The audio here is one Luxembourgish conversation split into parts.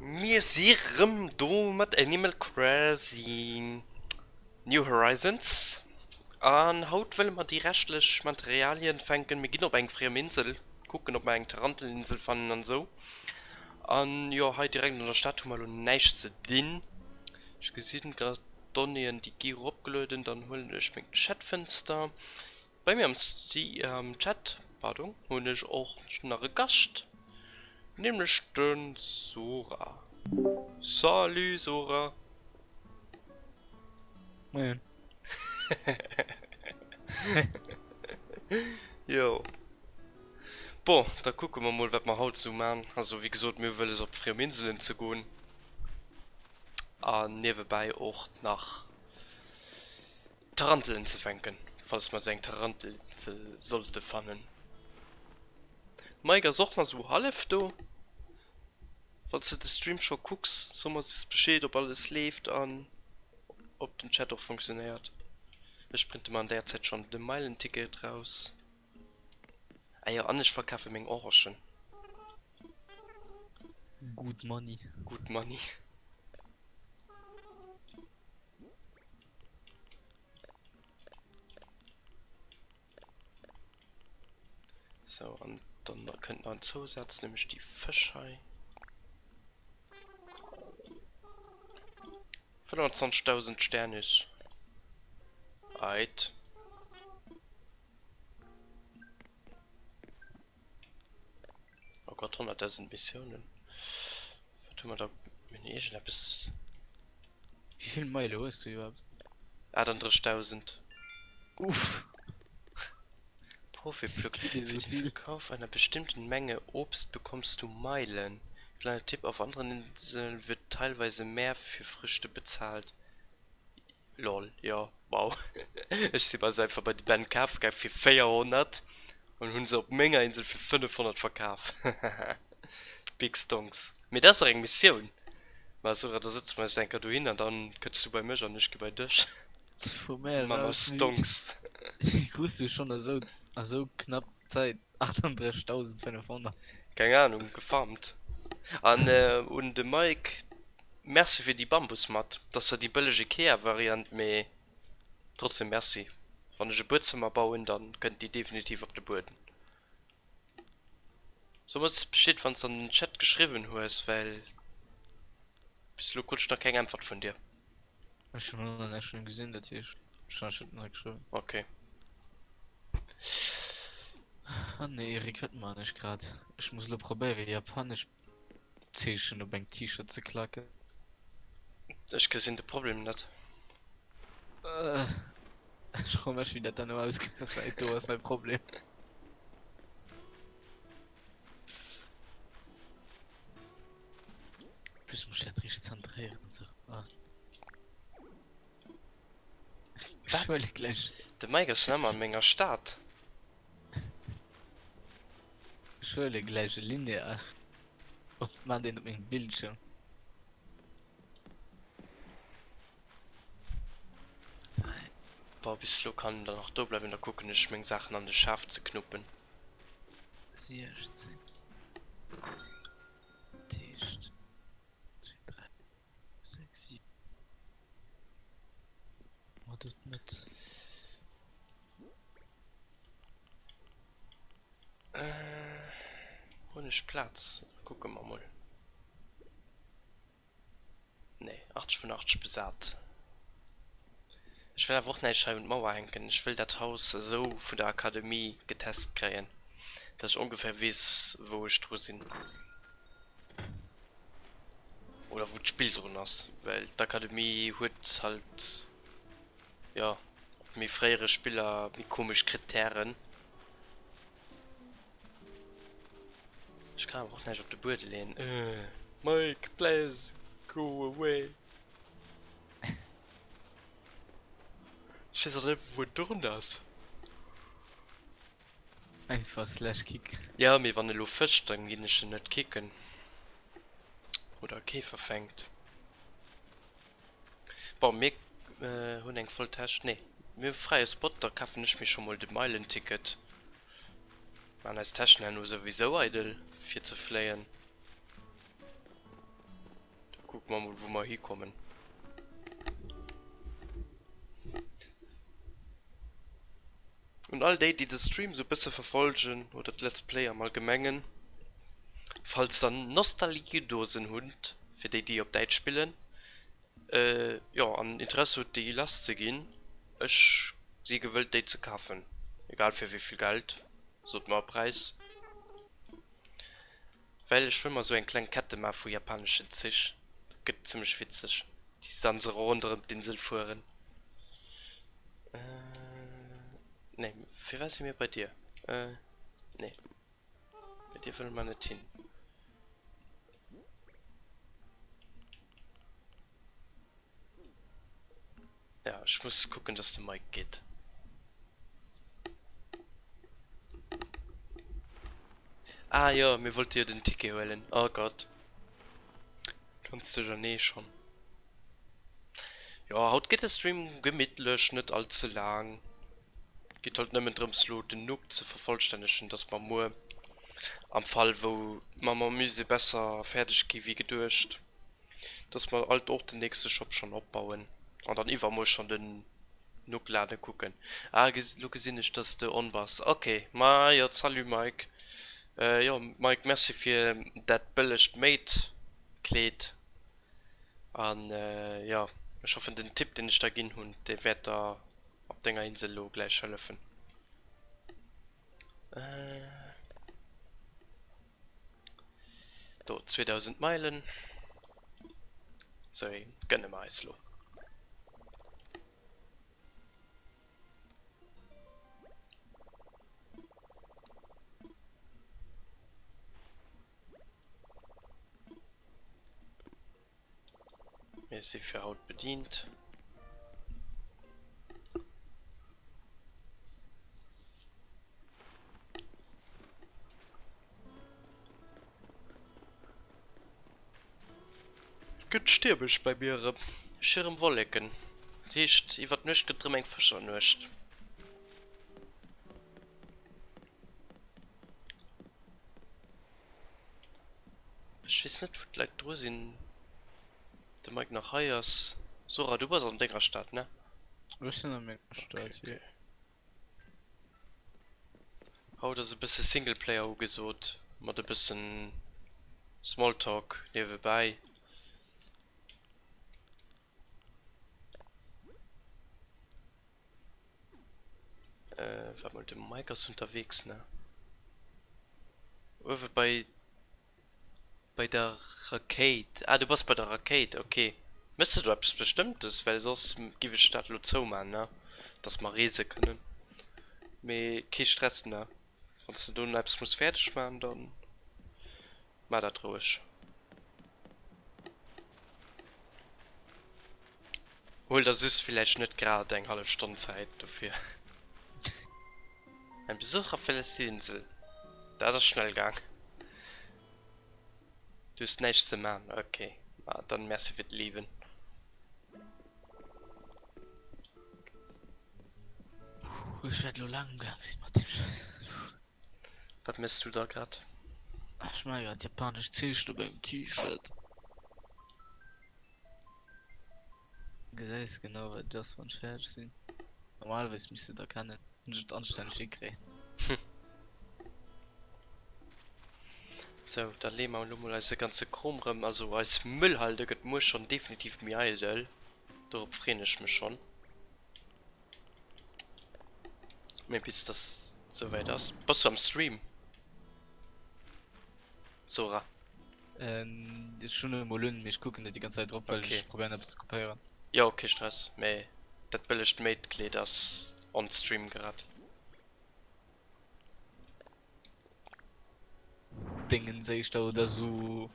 Mir si rëm do mat Animal Crossing New Horizons an haut wëlle mer déi reschtlech Materialien fänken. Mir ginn op eng friem Insel, kucken ob mer eng Tarantelinsel fannen an esou. An jo, hei direkt an der Stad hu mer elo näischt ze dinn. Ech gesinn grad d'Donnéeën déi gi eropgelueden, dann huelen ech meng Chatfënster. Bei mir am Chat, pardon, hunn ech och nach e Gascht, nämlech de Sora. Salut Sora! Moien. Jo. Bon, da kucke mer mol wat mer haut sou man. Also wéi gesot, mir hu wëlles op friem Inselen ze goen an niewebäi och nach Tarantelen ze fänken, falls mer sou eng Tarantelinsel sollte fannen. Mike ass och nach sou hallef do. Falls de de Stream scho kucks, so mer just Bescheed ob alles leeft an ob den Chat och funktionéiert. Ech printe mer an där Zäit schonn de Meilenticket raus. Ah jo, an ech verkafe meng Orangen. Good money. Good money. So, an dann kënnt nach en Zousaz, nämlech déi Fësch hei. 25.000 Sternis. Ait. Oh Gott, 100.000 Missiounen. Wat hu mer da? Mir hunn iergendeppes. Wéi vill Meile hues du iwwerhaapt? 38.000. Uff. Profipflück. Kritt ee Für sou den vill? Verkauf einer bestimmten Menge Obst bekommst du Meilen. Kleiner Tipp, auf anderen Inseln wird teilweise mehr für Früchte bezahlt. Lol, jo, wow. Ech si bei se einfach bei de Ben kafe gaang fir 400 an hunn se op menger Insel fir 500 verkaf. Big stonks. Mee dat ass och eng Missioun. Ma Sora, da sëtze mer eis eng Kéier dohin an dann kënns du bei mech an ech gi bei dech. Vu mär Maa mer aus, wéi Stonks. krus du schonn esou a sou knapp Zäit 38.500? Keng Ahnung, gefarmt. An un de Mike, Merci fir déi Bambusmatt. Dat ass zwar déi bëlleg Ikea Variant, mee trotzdem Merci. Wann ech e Buedzëmmer bauen, dann kënnt déi definitiv op de Bueden. So mer Bescheed wanns de an den Chat geschriwwen hues, well bis elo krut ech nach keng Äntwert vun dir. Ech hunn och nach näischt vun him gesinn, dat heescht warscheinlech huet en nach net geschriwwen. Ok. Ah nee Eric, wat maan ech grad? Ech muss elo probéieren japanesch Zeechen op eng T-Shirt ze klaken. Ech gesinn de Problem net. Ech froe mech wéi dat dann elo ausgesäit, do ass mäi Problem. Plus muss ech dat richteg zentréieren an sou. Ah. Ech huele gläich. De Mike ass nach ëmmer an menger Stad. Ech huele gläich e Lineal an maan deen op mengem Bildschirm. Bon, bis elo kann en dann nach do bleiwen, da kucken ech meng Saachen an de Schaf ze knuppen. 16 Dat heescht 2, 3, 6, 7. Ma do d'Mëtt. Hunn ech Plaz? Kucke mer mol. Nee, 80 vun 80 besat. Ech wëll awer och näischt hei un d'Mauer hänken. Ech wëll dat Haus esou vun der Akademie getest kréien, dass ech ongeféier weess, wou ech dru sinn. Oder wou d'Spill drun ass, well d'Akademie huet halt. Jo, op méi fréiere Spiller méi komesch Kritären. Ech kann awer och näischt op de Buede leeën. Mike, please go away. Ech weess och net wou en drun ass. Einfach slash kick. Jo, mee wann e lo fëscht, dann ginn ech en net kicken. Oder e Käfer fänkt. Bon, mir hunn eng voll Täsch. Nee, mir hu fräie Spot, da kafen ech mir scho mol de Meilenticket. Maan eis Täschen herno souwisou eidel fir ze fléien. Kucke mer mol wou mer hikommen. Un all déi déi de Stream sou bësse verfolgen oder d'Let's Play am allgemengen, falls der Nostalgiedosen hutt, fir déi déi op Däitsch spillen, jo an Interesse hutt déi lass ze ginn, ech si gewëllt déi ze kafen, egal fir wéivill Geld, sot mer e Präis. Well ech wëll mer sou eng kleng Kette maa vu japaneschen Zich, dat gëtt zimmlech witzeg, déi dann sou ronderëm d'Insel fueren. Nee, firwat si mir bei dir? Nee, bei dir wëlle mer net hin. Ja, ech muss kucken, dass de Mike geet. Ah jo, mir wollte jo den Ticket huelen. Oh Gott. Ganz duerchernee schonn. Jo, haut gëtt de Stream gemittlech, net all ze laang. Geet halt nëmmen drëms lo den Nook ze vervollstännegen, dass mer muer am Fall wou mer mam Musée besser fäerdeg gi wéi geduecht, dass mer alt och den nächste Shop schonn opbauen an dann iwwermuer schonn den Nook lade kucken. Ah lo gesinn ech dass de on bass. Ok, ma jo salut Mike. Jo Mike, merci fir dat bëllegt Maid Kleed. An jo, ech hoffen den Tipp deen ech der ginn hunn, dee wäert der op denger Insel elo gläich hëllefen. Do 2000 Meilen. Sou een gënne mer eis lo. Mir si fir haut bedient. Et gëtt stiermesch bei mir erëm. Ech hu rëm Wolleken. Dat heescht, iwwer d'Nuecht gëtt erëm eng Fëschernuecht. Ech weess net wou d'Leit dru sinn. De Mike nach hei ass. Sora, du bass an denger Stad, ne? Ech sinn a menger Stad, jo. Haut ass e bësse Singleplayer ugesot, mat e bëssen Smalltalk niewebäi. Äh, waart mol, de Mike ass unterwegs, ne? Uewe bei, bei der Rakéit. Ah, du bass bei der Rakéit, okay. Méchs de do eppes Bestëmmtes? Well soss giff ech dat elo zouman, ne? Dass mer reese kënnen. Mee kee Stress, ne? Wann s de do nach eppes muss fäerdeg man, dann mar dat roueg. Huel der just villäicht net grad eng hallef Stonn Zäit dofir. Ein Besucher verlässt die Insel. Dat ass schnell gaang. Du hues näischt ze man, ok. Ma dann merci fir d'Leaven. Ech wäert elo laang um Gaang sinn mat deem Schäiss. Wat méchs du da grad? Ech maache grad japanesch Zeechen op engem T-Shirt. Gesäis genau wat et ass wann ech fäerdeg sinn. Normalerweis misst de et erkennen, wann ech et anstänneg hikréien. Sou, da leeë mer elo mol eise ganze Krom rëm. Also eis Müllhalde gëtt muer schonn definitiv méi eidel. Dorop freeën ech mech schonn. Mee bis dass souwäit ass. Bass du am Stream? Zora? Ech hunn e mol un, mee ech kucken net déi ganz Zäit drop, well ech probéieren eppes ze kopéieren. Jo, kee Stress, mee dat bëllegt Maid-Kleed ass on Stream grad. Dingens éischter oder sou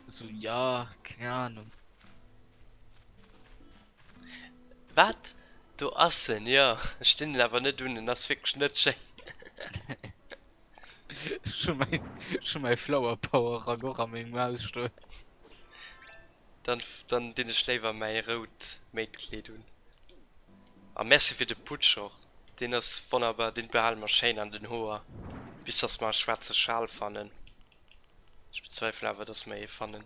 sou ja keng Ahnung. Wat? Do ass en, jo. Ech dinn en awer net un, en ass wierklech net schéin. Ech hu mäin, ech hu mäi Flower Power Rack och a mengem Haus stoen. Dann, dann dinn ech léiwer mäi rout Maidkleed un. A merci fir de Putsch och, deen ass wonnerbar, deen behale mer schéin an den Hoer, bis dass mer e schwaarze Schal fannen. Ech bezweifelen awer, dass mer ee fannen.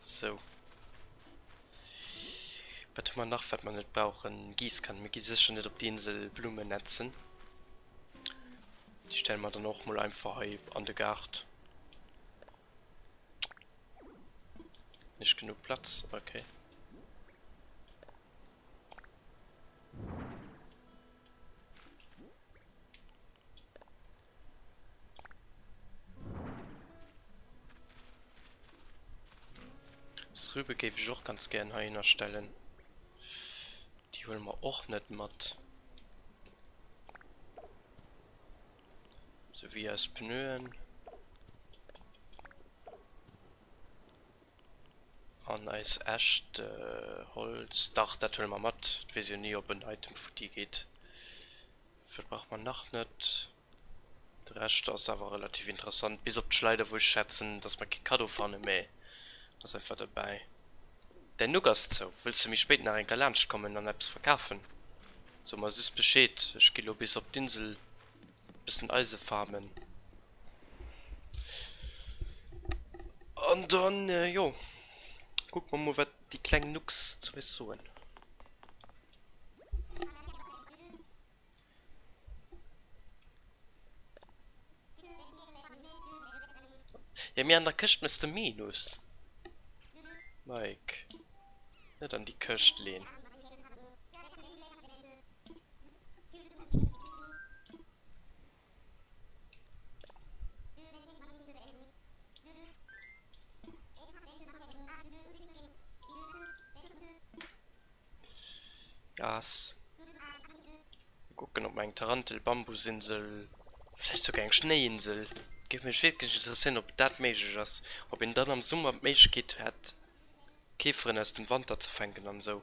Sou. Wat hu mer nach, wat mer net brauchen? Giesskan. Mir gi sécher net op d'Insel Blummen netzen. Déi stelle mer dann och mol einfach hei an de Gaart. Nicht genug Platz? Okay. Das Rübe géif ech och ganz gären heihinner stellen. Déi huele mer och net mat. Sou wéi eis Pneuen. An eis Äscht, Holz, dach dat huele mer mat. Et weess jo ni op en Item futti geet. Wat brauche mer nach net? De Rescht ass awer relativ interessant, bis op d'Schleider wou ech schätzen dass mer kee Cadeau fannen, mee ass einfach dobäi. Däin Nook ass zou, wëlls de méi spéit nach eng Kéier laanscht kommen an eppes verkafen? So mer just Bescheed, ech gi lo bis op d'Insel bëssen Eise farmen an dann jo kucke mer mol wat déi kleng Nooks zu eis soen. Ja, mee an der Këscht mëss de Minus. Mike. Net an déi Këscht leen. Gas. Kucken op mer eng Tarantel, Bambusinsel, vläicht souguer eng Schnéiinsel. Géif mech wierklech interesséieren op dat méiglech ass. Ob een dann am Summer d'Méiglechkeet hätt Käferen aus dem Wanter ze fänken an esou.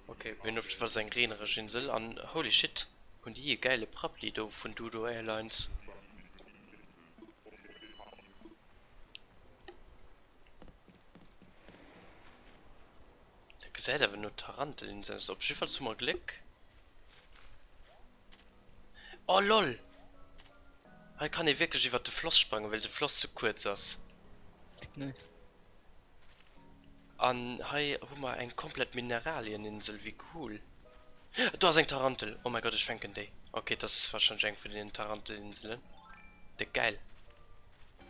Ok, mir hunn op jiddefalls eng reenereg Insel an holy shit, hunn déi e gäile Prabbeli do vun Dodo Airlines. Dat gesäit awer no Tarantelinsel aus. Op jiddefalls hu mer Gléck. Oh lol! Hei kann ee wierklech iwwert de Floss sprangen, well de Floss sou kuerz ass. Nice. An hei hu mer eng komplett Mineralieninsel, wéi cool. Do ass eng Tarantel! Oh mäi Gott, ech fänken déi. Ok, dat ass warscheinlech eng vun deenen Tarantelinselen. Déck gäil.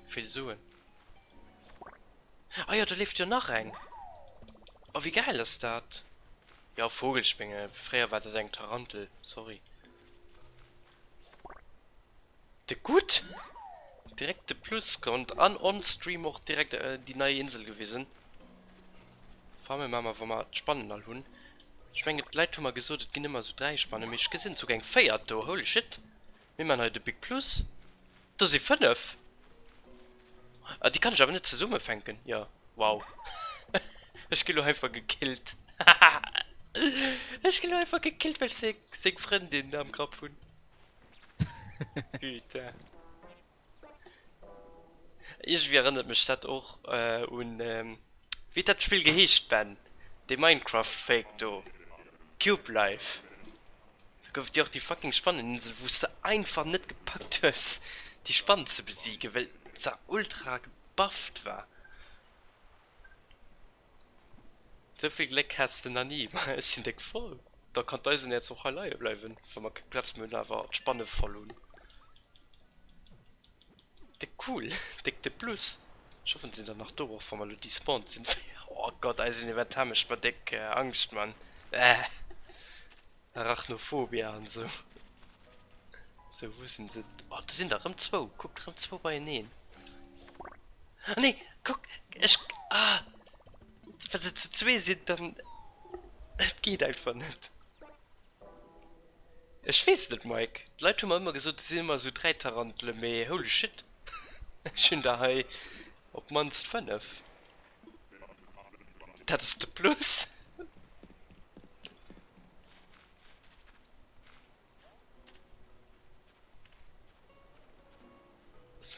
Vill Suen. Ah jo, do leeft jo nach eng! Oh, wéi gäil ass dat? Jo, Vogelspinge, fréier war dat eng Tarantel, sorry. De gutt! Direkt de Plus konnt an on Stream och direkt déi nei Insel gewisen. Farme maache mer wa mer d'Spannen all hunn. Ech mengen d'Leit hu mer gesot et ginn ëmmer esou 3 Spannen, mee ech gesinn souguer eng véiert do, holy shit! Mir man hei de Big Plus. Do si 5! Ah, déi kann ech awer net zesumme fänken. Jo, wow. Ech gi lo einfach gekillt. Ech gi lo einfach gekillt, well ech seng Frëndin am Grapp hunn. Putain. Iergendwéi erënnert mech dat och un, wéi huet dat Spill geheescht, Ben? Dee Minecraft-Fake do, Cube Life. Do gouf et jo och déi fucking Spanneninsel, wou s de einfach net gepackt hues, déi Spann ze besiegen, well se ultra gebufft war. Sou vill Gléck has de nach ni. Ma ech sinn déck voll. Da kann d'Eisenäerz och hei leie bleiwen, wa mer keng Plaz méi hunn, awer d'Spanne voll hunn. Déck cool, déck de Plus. Ech hoffen se sinn dann nach do, och wa mer elo despawned sinn. Oh Gott, eisen Inventar mécht mer déck Angscht, Mann. Äh. Arachnophobia an sou. Sou, wou sinn se? Oh, do sinn der erëm zwou. Kuck, erëm zwou beieneen. Ah nee, kuck, ech, ah, wa se zu zwee sinn, dann, et geet einfach net. Ech weess net, Mike. D'Leit hu mer ëmmer gesot, et sinn ëmmer esou 3 Tarantele, mee holy shit, ech hunn der hei op d'mannst 5. Dat ass de Plus.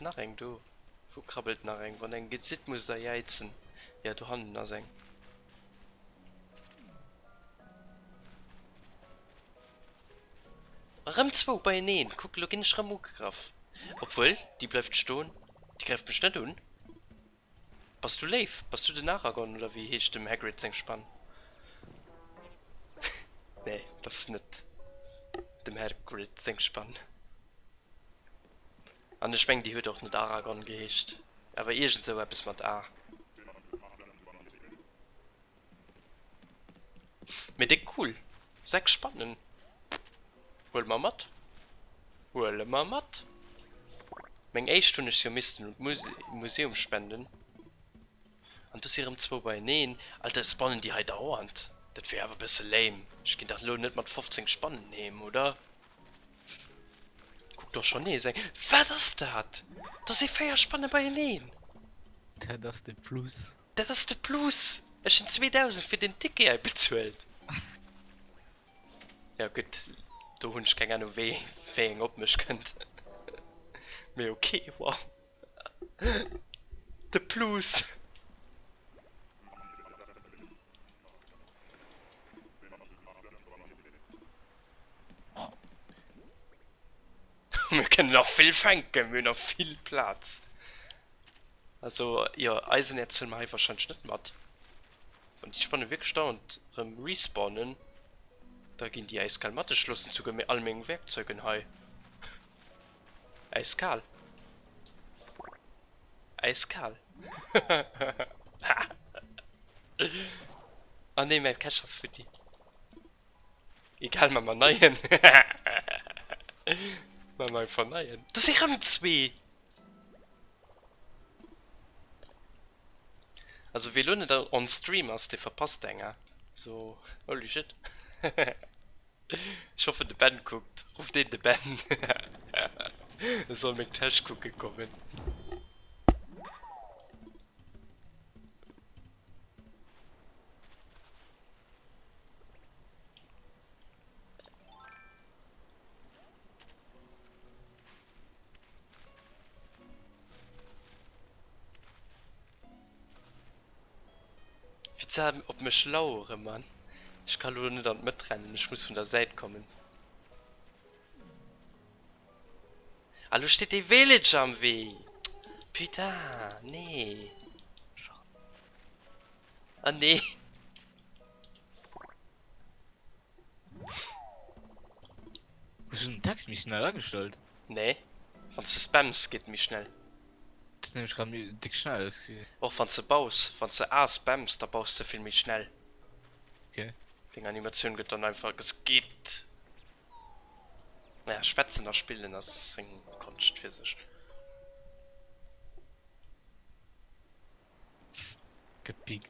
nach eng do? Wou krabbelt nach eng? Wann eng gesitt musst der jäizen. Jo, dohannen ass eng. Erëm zwou beieneen. Kuck, elo ginn ech erëm ugegraff. Obwuel, déi bleift stoen. Déi gräift mech net un. Bass du léif? Bass du den Aragorn oder wéi heescht dem Hagrid seng Spann? Nee, dat ass net dem Hagrid seng Spann. An ech mengen déi huet och net Aragorn geheescht, awer iergend sou eppes mat A. Mee déck cool, 6 Spannen huele mer mat, huele mer mat. Meng éischt hunn ech jo missten un d'Museum spenden. An do si rëm zwou beieneen. Alter, spannen déi hei dauernd? Dat wier awer bësse lame. Ech ginn dach elo net mat 15 Spannen heem, oder? Kuck do schon nees eng. Wat ass dat? Do si 4 Spanne beieneen. Dat ass de Plus. Dat ass de Plus! Ech hunn 2000 fir den Ticket hei bezuelt. Jo gutt, do hunn ech keng Ahnung wéi wéi eng op mech kënnt. Mee ok, wow. De Plus! Mir kënnen nach vill fänken, mir hunn nach vill Plaz. Also jo, Eisenerz huele mer hei wahrscheinlech net mat. Wann déi Spanne wierklech dauernd rëm respawnen, da ginn déi äiskal mat. Ech loossen souguer mir all meng Werkzeugen hei. Äiskal. Äiskal. Ah nee, mäin Cache ass futti. Egal, ma mer neien. Ma mer einfach neien. Do si rëm zwee! Also wee lo net on stream ass, dee verpasst eng, ah. So, holy shit. Ech hoffen de Ben kuckt. Rufft een de Ben. E soll meng Täsch kucke kommen. Wéi ze op mech lauere Mann. Ech ka lo net an d'Mëtt rennen, ech muss vun der Säit kommen. A lo steet dee Villager am Wee! Putain, nee! Ah nee! Hues du den Text méi schnell agestallt? Nee, wanns de spamms geet en méi schnell. Dat huet nämlech grad méi déck schnell ausgesinn. Och wanns de baus, wanns de A spamms, da baus de vill méi schnell. Ok. Deng Animatioun gëtt dann einfach geskippt. Naja, schwätzen a spillen ass eng Konscht fir sech. Gepiekt.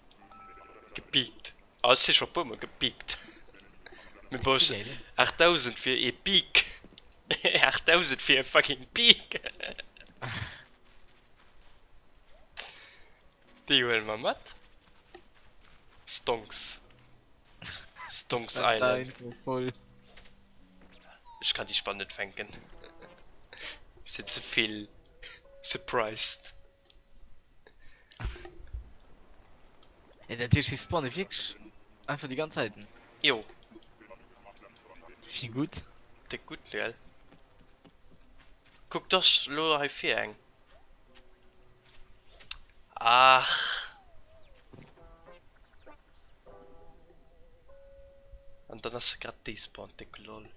Gepiekt. Ah, ech si scho puer mol gepiekt. Mee boah, 8000 fir ee Peak. 8000 fir e fucking Peak. Déi huele mer mat. Stonks. Stonks Island. Ech kann déi Spann net fänken. Sinn ze vill surprised. Ja, dat heescht, déi spawne wierklech einfach déi ganz Zäiten. Jo. Wéi gutt. Déck gutt, gell? Kuck, do ass lo hei vir eng. Ach. An dann ass se grad despawned, déck lol.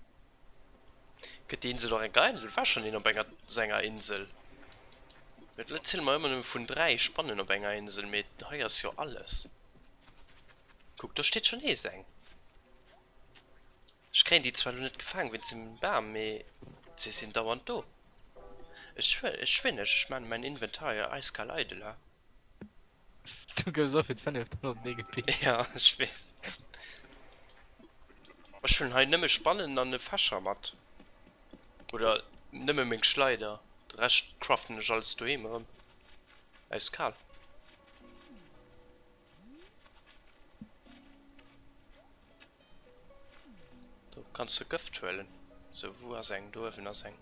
Gëtt déi Insel och eng geil? Et war schonn een op enger sou enger Insel. Mee elo ziele mer ëmmer nëmme vun 3 Spannen op enger Insel, mee hei ass jo alles. Kuck, do steet schonn nees eng. Ech kréien déi zwar elo net gefaang wéinst dem Bam, mee se sinn dauernd do. Ech schwéin iech, ech maan mäin Inventar jo eiskal eidel, ha. Du goufs och fir d'fënneft Mol op den Ee gepickt. Ja, ech weess. Ech hunn hei nëmme Spannen an e Fächer mat. Oder nëmme meng Schleider. De Rescht craften ech alles doheem erëm. Eiskal. Do kanns de Gëft huelen. Sou, wou ass eng? Do uewen ass eng.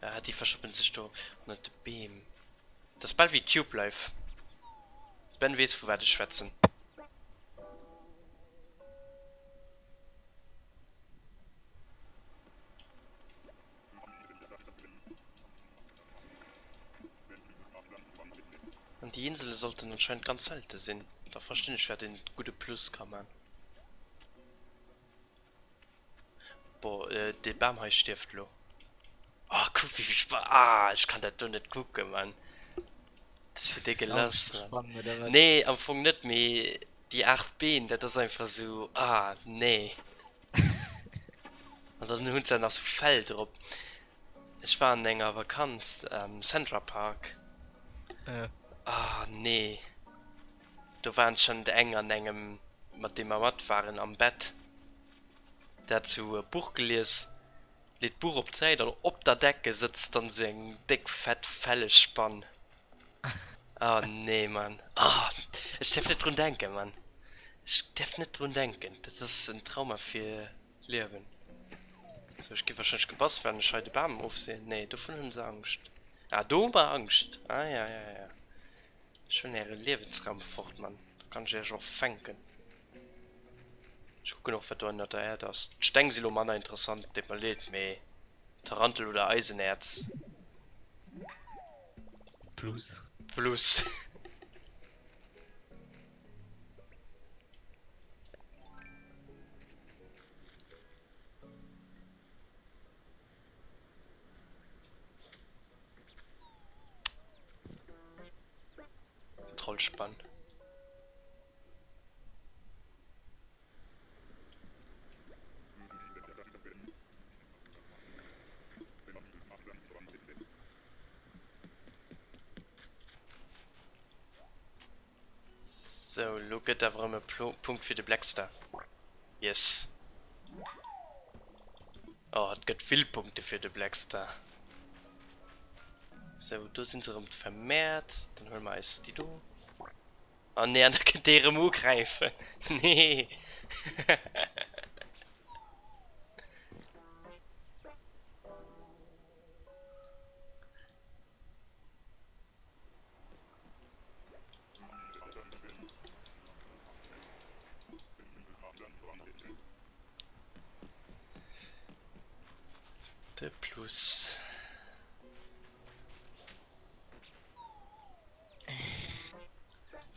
Ah, déi verschëppen sech do ënnert de Beem. Dat ass bal wéi Cube Life. De Ben weess vu wat ech schwätzen. An déi Insele sollten anscheinend ganz selte sinn. Da verstinn ech firwat een gudde Plus ka man. Boah, dee Bam hei stierft lo. Oh, kuck wéi vill Spa. Ah, ech kann dat do net kucken, Mann. Dat ass jo dégueulasse, Mann. Nee, am Fong net, mee déi 8 Been, dat ass einfach sou, ah, nee. An dann hunn se nach sou Fell drop. Ech war an enger Vakanz am Center Park. Ah, nee. Do war anscheinend eng an engem, mat deem mer mat waren, am Bett. Déi hat sou e Buch gelies, leet d'Buch op d'Säit an op der Decke sëtzt dann sou eng déck fett felleg Spann. Ah nee Mann, ah ech däerf net drun denken Mann, ech däerf net drun denken, dat ass en Trauma fir d'Liewen. Sou, ech gi warscheinlech gebass wann ech hei de Bam ofseen. Nee, dovun hunn se Angscht. Ah do hu mer Angscht, ah ja ja ja. Ech hunn äre Liewensraum fort, Mann. Da kann ech iech och fänken. Ech kucken och, wat do ënnert der Äerd ass. D'Steng si lo manner interessant, deet mer leed, mee Tarantel oder Eisenäerz? Plus. Plus. Trollspann. Sou, lo gëtt awer erëm e Punkt fir de Blackstar. Yes. Oh, et gëtt vill Punkte fir de Blackstar. Sou, do sinn se erëm vermehrt. Dann huele mer eis déi do. Oh nee, an da kënnt dee erëm ugräifen. Nee. De Plus.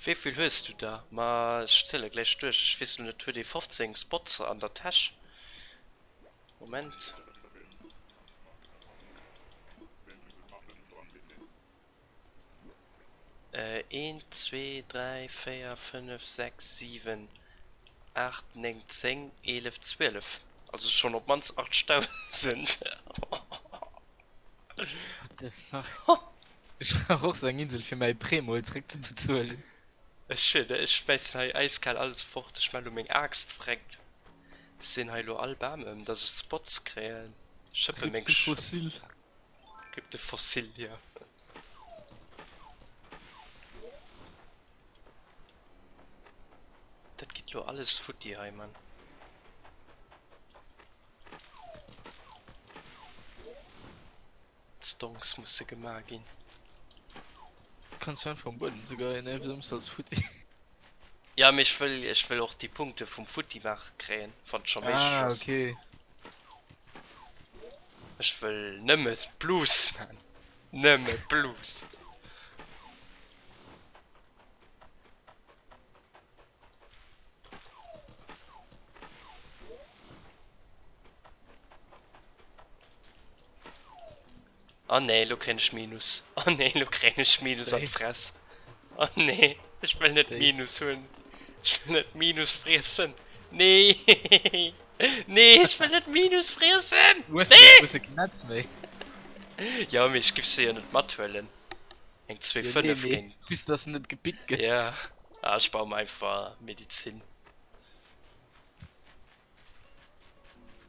Wéivill hues du der? Ma ech ziele gläich duerch. Ech weess lo net, huet ee 15 Spots an der Täsch? Moment. Eent, zwee, dräi, véier, fënnef, sechs, siwen, aacht, néng, zéng, 11, 12. Also schonn op d'mannst 8000. What the fuck? Ech brauch och sou eng Insel fir mäi Prêt mol zréck ze bezuelen. Ech schwéier der, ech schmäissen hei eiskal alles fort. Ech man lo meng Aaxt vreckt. Ech sinn hei lo all Bam ëm, dass ech Spots kréien. Schëppe Rip meng de Schëpp. Fossil. Rip de Fossil, jo. Dat geet lo alles futti hei, Mann. D'Stonks musse gemaach ginn. Kanns du einfach um Buedem ze geien, ey, wieso muss alles futti? Ja, mee ech wëll, ech wëll och déi Punkte vum futti maache kréien, wann et scho méiglech Ah, ass. okay. Ech wëll nëmme Plus man, nëmme Plus. Oh nee, lo kréien ech Minus. Oh nee, lo kréien ech Minus an d'Fress. Oh nee, ech wëll net Minus hunn. Ech wëll net Minus friessen. Nee. Nee, ech wëll net Minus friessen. Du hues nee! Hues keen Netz méi. Jo, mee ech giff se jo net mathuelen. Eng 2, 5 nee, nee. géint. Bis dass de net gepickt gëss. Ja. Ah, ech baue mer einfach Medizin.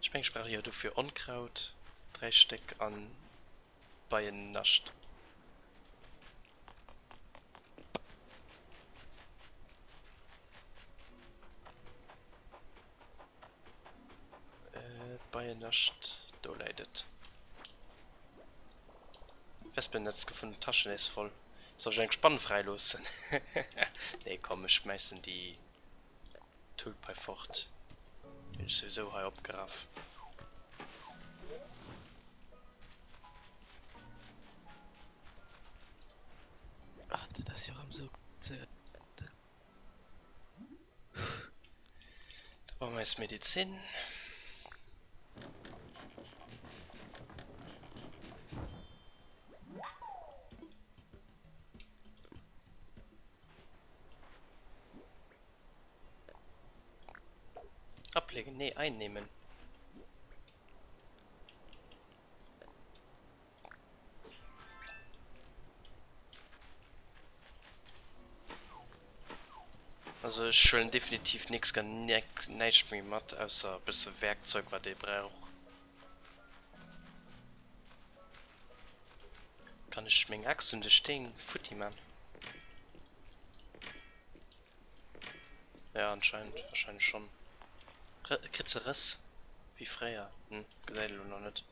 Ech mengen ech brauch jo dofir Onkraut, 3 Stéck an Beiennascht. Beiennascht, do läit et. Wespennetz gefunden, Taschen nees voll. Soll ech eng Spann fräiloossen? Nee komm, ech schmäissen déi Tulp hei fort. Déi hunn ech souwisou hei opgeraf. Ah, dat ass jo erëm sou komplizéiert. Da brauche mer eis Medizin. Ablegen, nee, einnehmen. Also ech huelen definitiv nix gar näischt méi mat ausser e bësse Werkzeug wat ee brauch. Kann ech meng Axt un de Steen futti man? Ja anscheinend, wahrscheinlech schon. Kritt se Rëss wéi fréier? Hm, gesäit elo nach net.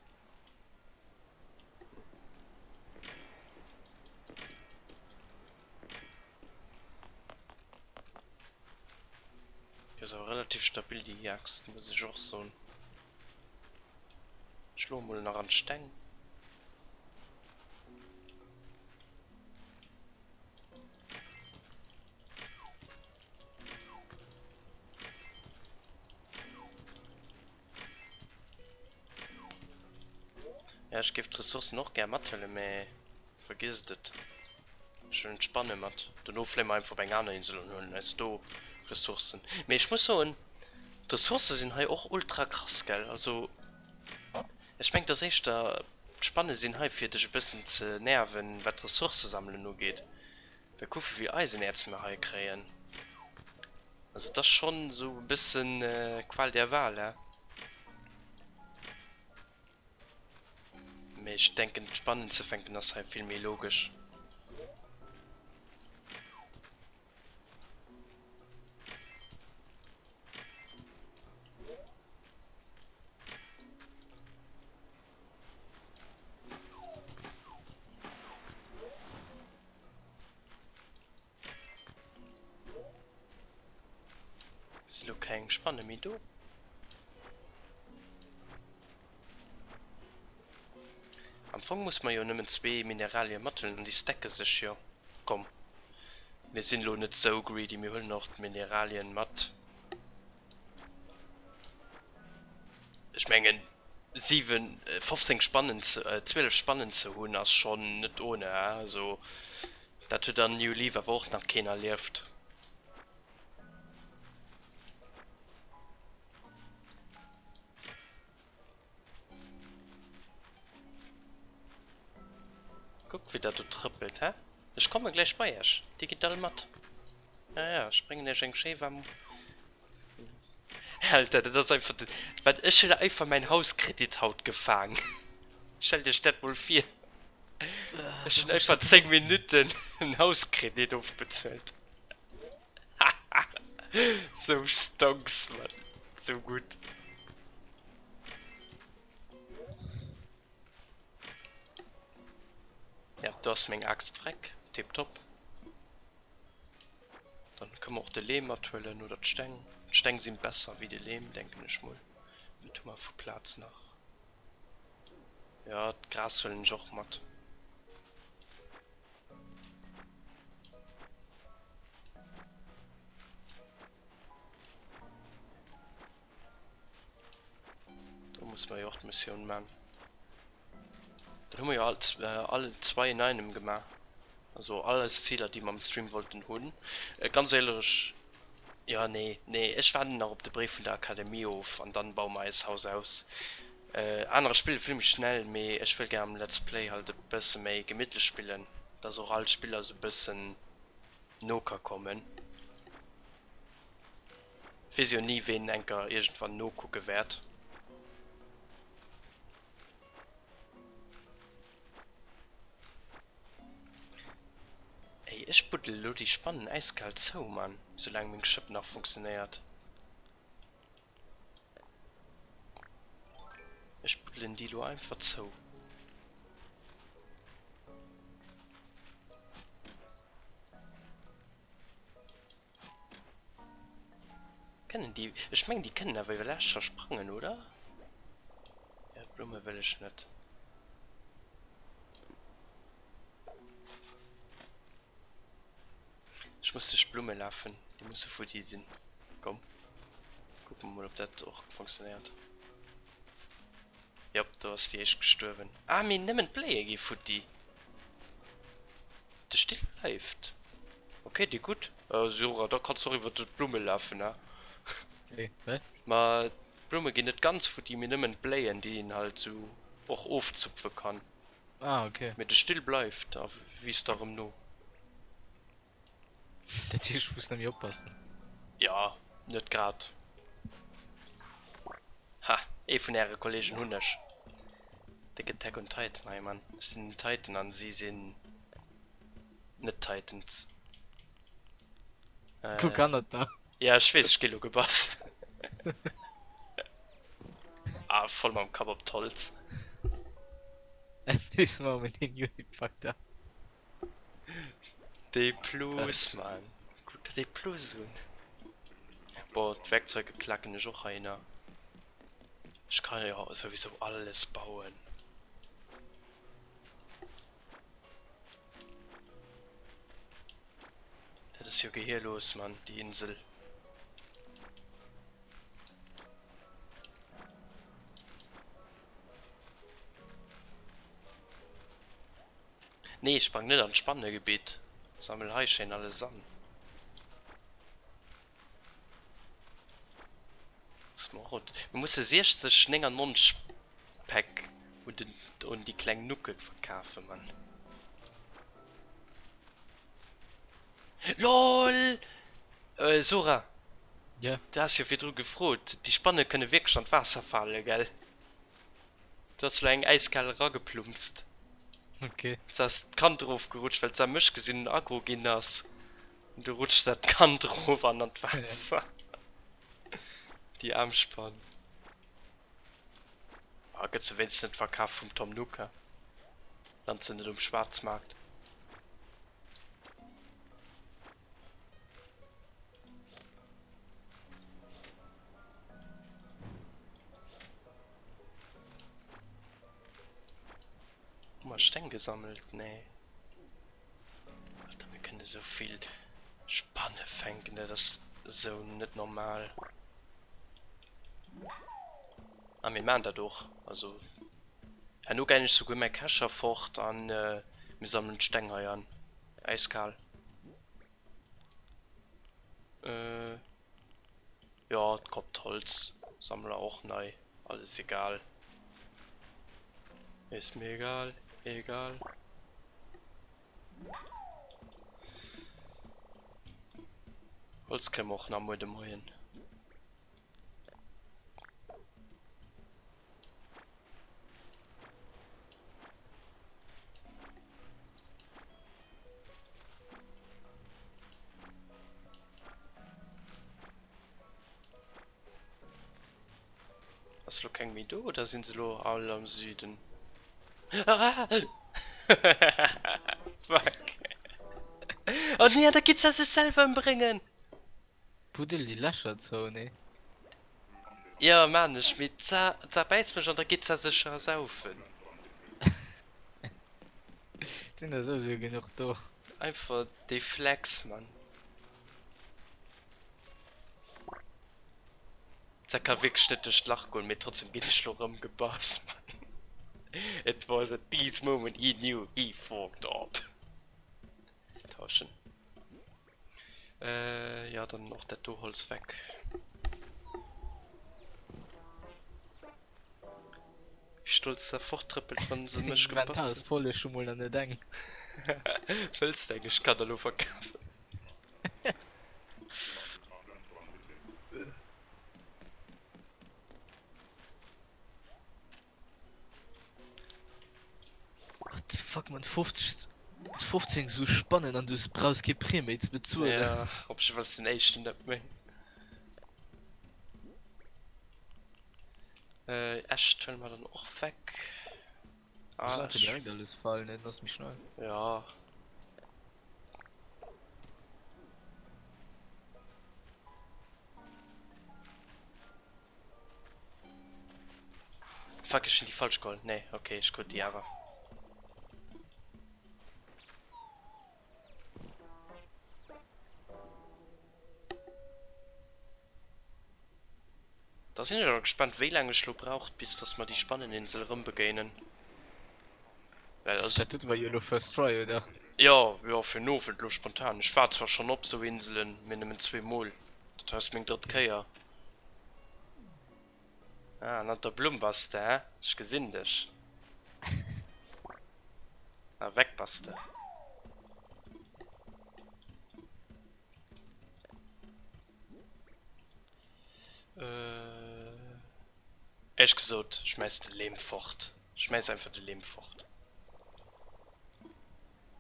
Déi ass awer relativ stabil déi Axt, muss ech och soen. Schloe mol nach an d'Steng. Ja, ech géif d'Ressourcen och gär mathuelen, mä vergiesst et. Ech huelen d'Spanne mat. Dono fléie mer einfach op eng aner Insel an huelen eis do Ressourcen. Mee ech muss soen, d'Ressourcë sinn hei och ultra krass, gell? Also, ech mengen, et ass éischter, d'Spanne sinn hei fir dech e bëssen ze nerven, wat d'Ressourcë sammelen ugeet. Well kuck wéivill Eisenäerz mer hei kréien. Also et ass schonn esou e bëssen Qual der Wahl, he? Mee ech denken d'Spannen ze fänken ass hei vill méi logesch. Si lo keng Spanne méi do? Am Fong muss mer jo nëmmen zwee Mineralien mathuelen an déi stacke sech jo. Komm, mir sinn lo net sou greedy, mir huelen och d'Mineralien mat. Ech mengen 7, 15 Spannen, 12 Spannen ze hunn ass schonn net ohne, he? Also dat huet an New Leaf awer och nach keen erlieft. Kuck wéi dat do trëppelt, he? Ech komme gläich bei iech, dir gitt all mat. Ja, ja, ech bréngen iech eng schéi waarm Alter, dat ass einfach den. Wat, ech hunn einfach mäin Hauskredit haut gefaang. Stellt iech dat mol vir. Ech hunn einfach 10 Minutten en Hauskredit ofbezuelt. Sou stonks, Mann. Sou gutt. Ja, do ass meng Axt vreck. Tiptop. Dann kënne mer och de Leem mathuelen oder d'Steng. D'Steng sinn besser wéi de Leem, denken ech mol. Wat hu mer vu Plaz nach? Ja, d'Gras huelen ech och mat. Do musse mer jo och d'Missioun man. Dann hu mer jo all, all zwei in einem gemaach. Also all eis Ziler, déi mer am Stream wollten hunn. Ganz éierlech, jo, nee, nee, ech waarden nach op de Bréif vun der Akademie of an dann baue mer eis Haus aus. Anerer spille vill méi schnell, mee ech wëll gär am Let's Play halt e bësse méi gemittlech spillen, dass och all Spiller sou bëssen no ka kommen. Weess jo ni ween enker iergendwann nokucke wäert. Ey ech buddele lo déi Spannen äiskal zou Mann, soulaang meng Schëpp nach funktionéiert. Ech buddelen déi lo einfach zou. Kënnen déi, ech mengen déi kënnen awer iwwer Lächer sprangen, oder? Ja, d'Blumme wëll ech net. Ech muss duerch d'Blumme lafen, déi musse futti sinn. Komm, kucke mer mol, ob dat och funktionéiert. Jop, do ass déi éischt gestuerwen. Ah, mee nëmmen d'Bléie gi futti. De Still bleift. Ok, déi gutt. Sora, da kanns du och iwwer d'Blumme lafen, ha? Wéi? Wat? Ma d'Blumme ginn net ganz futti, mee nëmmen d'Bléien, déi een halt sou och ofzupfe kann. Ah, ok. Mee de Still bleift a wiisst da rëm no. Dat heescht, ech muss nach méi oppassen. Jo, net grad. Ha, ee vun äre Kollegen hunn ech. Déck Attack on Titan hei, Mann. Ech sinn den Titan an si sinn net Titans. Kuck hannert der. Ja, ech weess, ech gi lo gebass. Ah, voll mam Kapp op d'Holz. At this moment he knew he fucked up. Dee Plus, Mann. Kuck der dee Plus un. Boah, d'Werkzeuge klacken ech och heihinner. Ech kann jo souwisou alles bauen. Dat ass jo gehirlos, Mann, déi Insel. Nee, sprang net an d'Spannegebitt. Sammel hei schéin alles an. Mir musse 60, 99 Päck un den un déi kleng Nucke verkafen, Mann. LOL! Sora, Ja? du has jo virdru gefrot, déi Spanne kënne wierklech an d'Waasser fale, gell? Du has lo eng äiskal erageplumpst. Ok. Se ass d'Kant erofgerutscht, well se mech gesinn hunn aggro ginn ass. An du rutscht dat Kand erof an an d'Waasser. Déi aarm Spann. Ah, gëtt se wéinstens net verkaf vum Tom Nook, he? Lant se net um Schwaarzmaart. Hu mer Steng gesammelt? Nee. Alter, mir kënne sou vill Spanne fänken, dat ass sou net normal. A mir maan dat och. Also herno gein ech souguer mäi Kescher fort an mir sammelen d'Steng hei an. Äiskal. Äh. Jo, d'Koppt Holz sammele och nei. Alles egal. Ist mir egal, egal. Holz kréie mer och nach muer de Moien. Ass lo keng méi do oder sinn se lo all am Süden? Fuck. Oh nee, an da geet se sech selwer ëmbréngen! Buddel déi Lächer zou, nee? Jo, maan ech, mee d'Sa bäisst mech an da geet se sech ersaufen. Sinn der souwisou genuch do. Einfach dee Flex, Mann. D'Sa ka wierklech net duerch d'Lach goen, mee trotzdem ginn ech lo rëm gebass, Mann. It was at this moment he knew he fucked up. Tauschen. Äh, jo, dann och dat do Holz weg. Wéi stolz se forttrëppelt, wann se mech Inventar gebass ass voll, ech hu mol nach net eng. Wëlls de eng? Ech kann der lo verkafen. What the fuck man 50 15 sou spannen an du brauchs kee Prix méi ze bezuelen. Ja, op jiddwer Fall ass den éischten net méi. Äh, Äscht huele mer dann och weg. Ah, Ech einfach direkt alles fallen, dann ass méi schnell. Ja. Fuck, ech hunn déi falsch geholl. Nee, okay, ech krut déi awer. Da sinn ech awer gespannt, wéi laang ech lo brauch, bis dass mer déi Spanneninsel erëm begéinen. Well also. Dat war jo elo first try, oder? Jo, jo, fir den Owend lo spontan. Ech war zwar schonn op sou Inselen, mee nëmmen zweemol. Dat hei ass meng drëtt Kéier. Ah, ënnert der Blumm bass de, hä? Ech gesinn dech. A weg bass de. Éierlech gesot, schmäiss de Leem fort. Schmäiss einfach de Leem fort.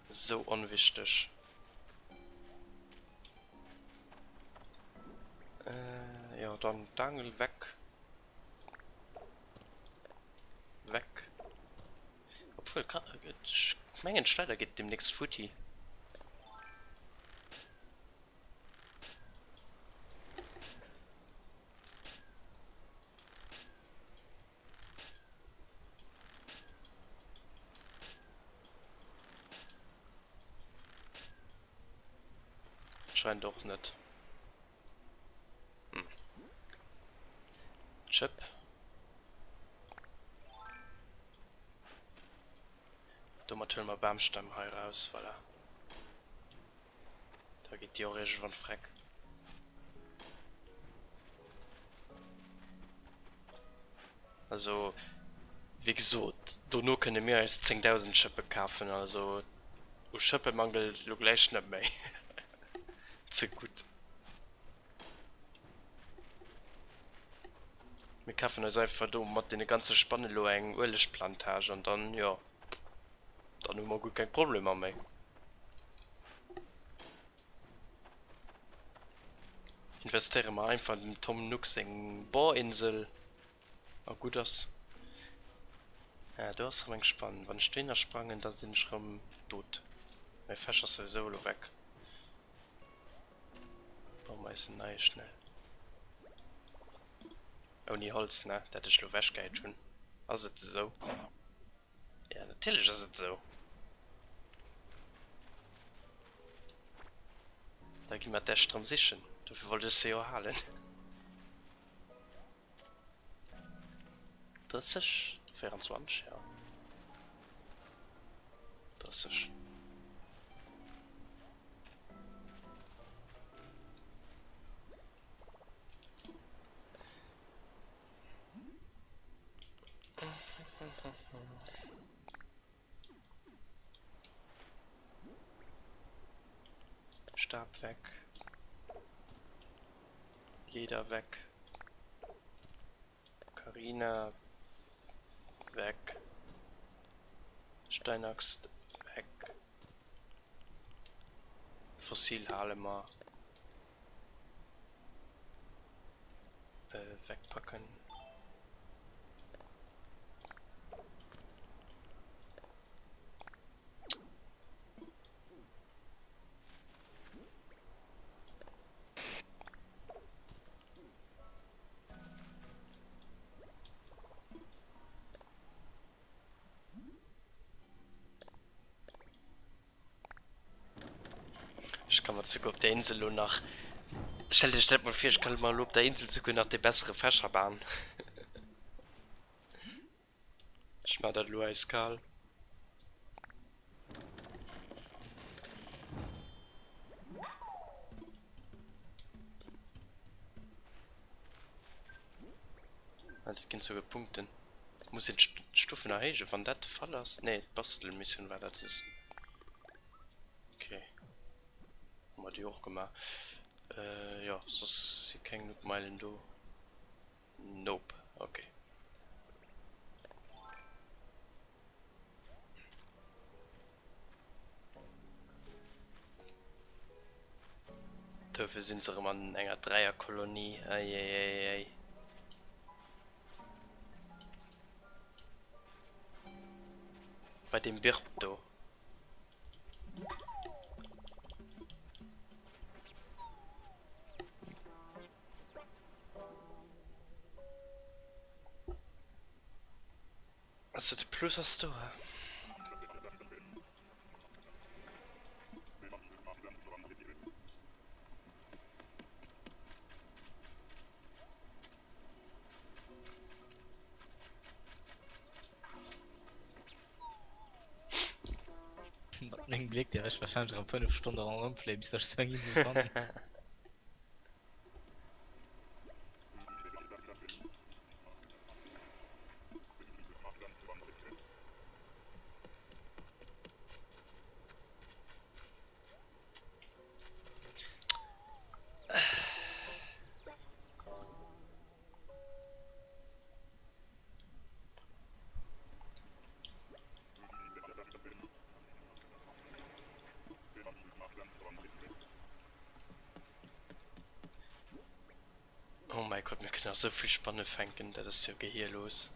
Esou onwichteg. Jo, dann d'Aangel weg. Weg. Obwuel, kann, ech mengen d'Schleider geet demnächst futti. Anscheinend och net. Hm. Chip. Domat huele mer Bamstämm hei raus, voilà. Da geet déi och iergendwann freck. Also, wéi gesot, dono kënne mir eis 10.000 Schëppe kafen. Also, u Schëppe mangelt et elo gläich net méi. Ze gutt. Mir kafen eis einfach do mat deene ganze Spanne lo eng Uelegplantage an dann, jo, dann hu mer guer keng Problemer méi. Investéiere mer einfach an dem Tom Nook seng Bohrinsel a gutt ass. Ah, do ass rëm eng Spann. Wann ech dohinner sprangen, da sinn ech rëm dot. Mäi Fesch ass souwisou elo weg. Baue mer eis en neie schnell. Ouni Holz, ne? Dat ech lo wechgehäit hunn. Ass et esou? Ja, natierlech ass et esou. Da gi mer d'Äscht erëm sichen. Dofir wollt ech se jo halen. 30? 24, ja. 30. Stab weg. Leder weg. Carina weg. Steinaxt weg. Fossil hale mer. Wegpacken. Ech ka mer souguer op der Insel elo nach, stellt iech dat mol vir, ech kann mer elo op der Insel souguer nach de bessere Fächer baen. Ech maa dat elo äiskal. Ah, dat ginn souguer Punkten. Muss een d'Stufen erhéijen, wann dat de Fall ass? Nee, d'Bastelmissioun war dat soss. Okay. Hu mer déi och gemaach. Äh, jo, soss si keng Nookmeilen do. Nope, okay. Dofir sinn se erëm an enger Dräierkolonie. Eieieiei. Bei deem Birb do. Also de Plus ass do. Mat mengem Gléck dierf ech wahrscheinlech erëm 5 Stonnen erëmfléien, bis ech sou eng Insel fannen. Oh mäi Gott, mir kënnen nach esou vill Spanne fänken, dat ass jo gehierlos.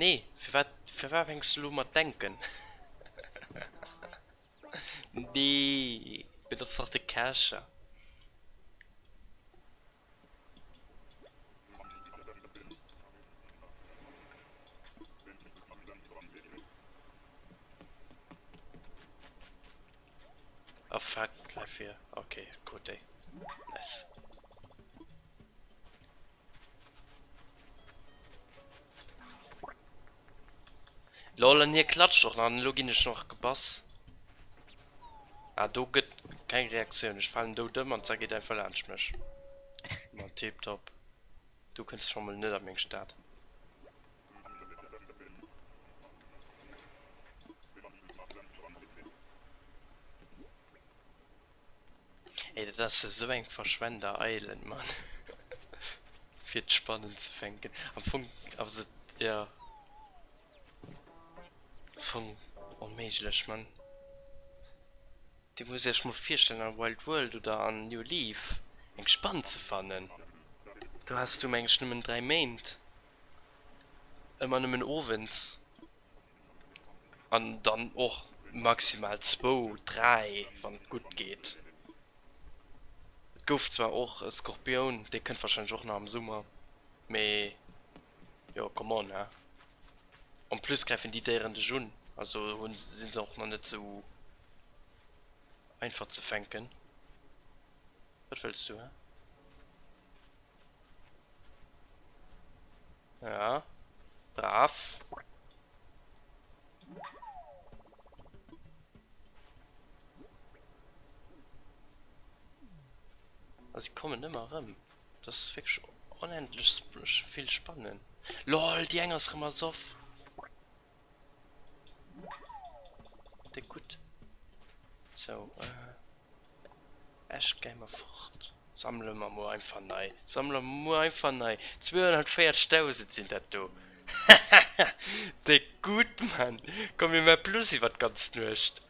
Nee, firwat, firwat fänks du elo mat denken? Nee, benotz dach de Kescher. Oh fuck, bleif fir. Okay, gutt déi. Nice. Lol, an hie klatscht och nach an elo ginn ech nach gebass. Ah, do gëtt keng Reaktioun. Ech falen dout ëm an d'Sa geet einfach laanscht mech. Ma tiptop. Du kënns scho mol net a meng Stad. Ey, dat ass esou eng Verschwender Island, Mann. Fir d'Spannen ze fänken. Am Fong ass et, jo, am Fong onméiglech, Mann. Dir musst iech mol virstellen, an Wild World oder an New Leaf eng Spann ze fannen. Do has du, meng ech, nëmmen 3 Méint. Ëmmer nëmmen owends. An dann och maximal zwou, dräi, wann et gutt geet. Et gouf zwar och e Skorpioun, dee kënnt warscheinlech och nach am Summer, mee jo, come on, he. En plus gräifen déi Déieren dech un, also hunn, si se och nach net esou einfach ze fänken. Wat wëlls du, he? Ja, brav. Also sie kommen ëmmer erëm. Das ass wierklech onendlech vill Spannen. Lol, déi eng ass erëm ersoff. Déck gutt. Sou, Ech gei mer fort. Sammele mer muer einfach nei. Sammele mer muer einfach nei. 240.000 sinn dat do. Hahaha. Déck gutt, Mann. Komm mir man Plus iwwer d'ganz Nuecht.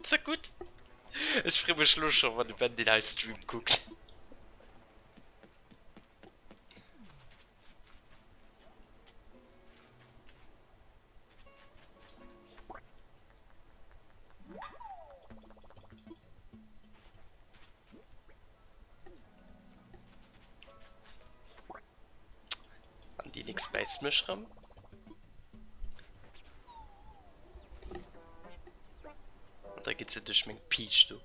Ze gutt. Ech free mech lo scho wann de Ben deen hei Stream kuckt. An déi nächst bäisst mech rëm. An da geet se duerch meng Piicht do.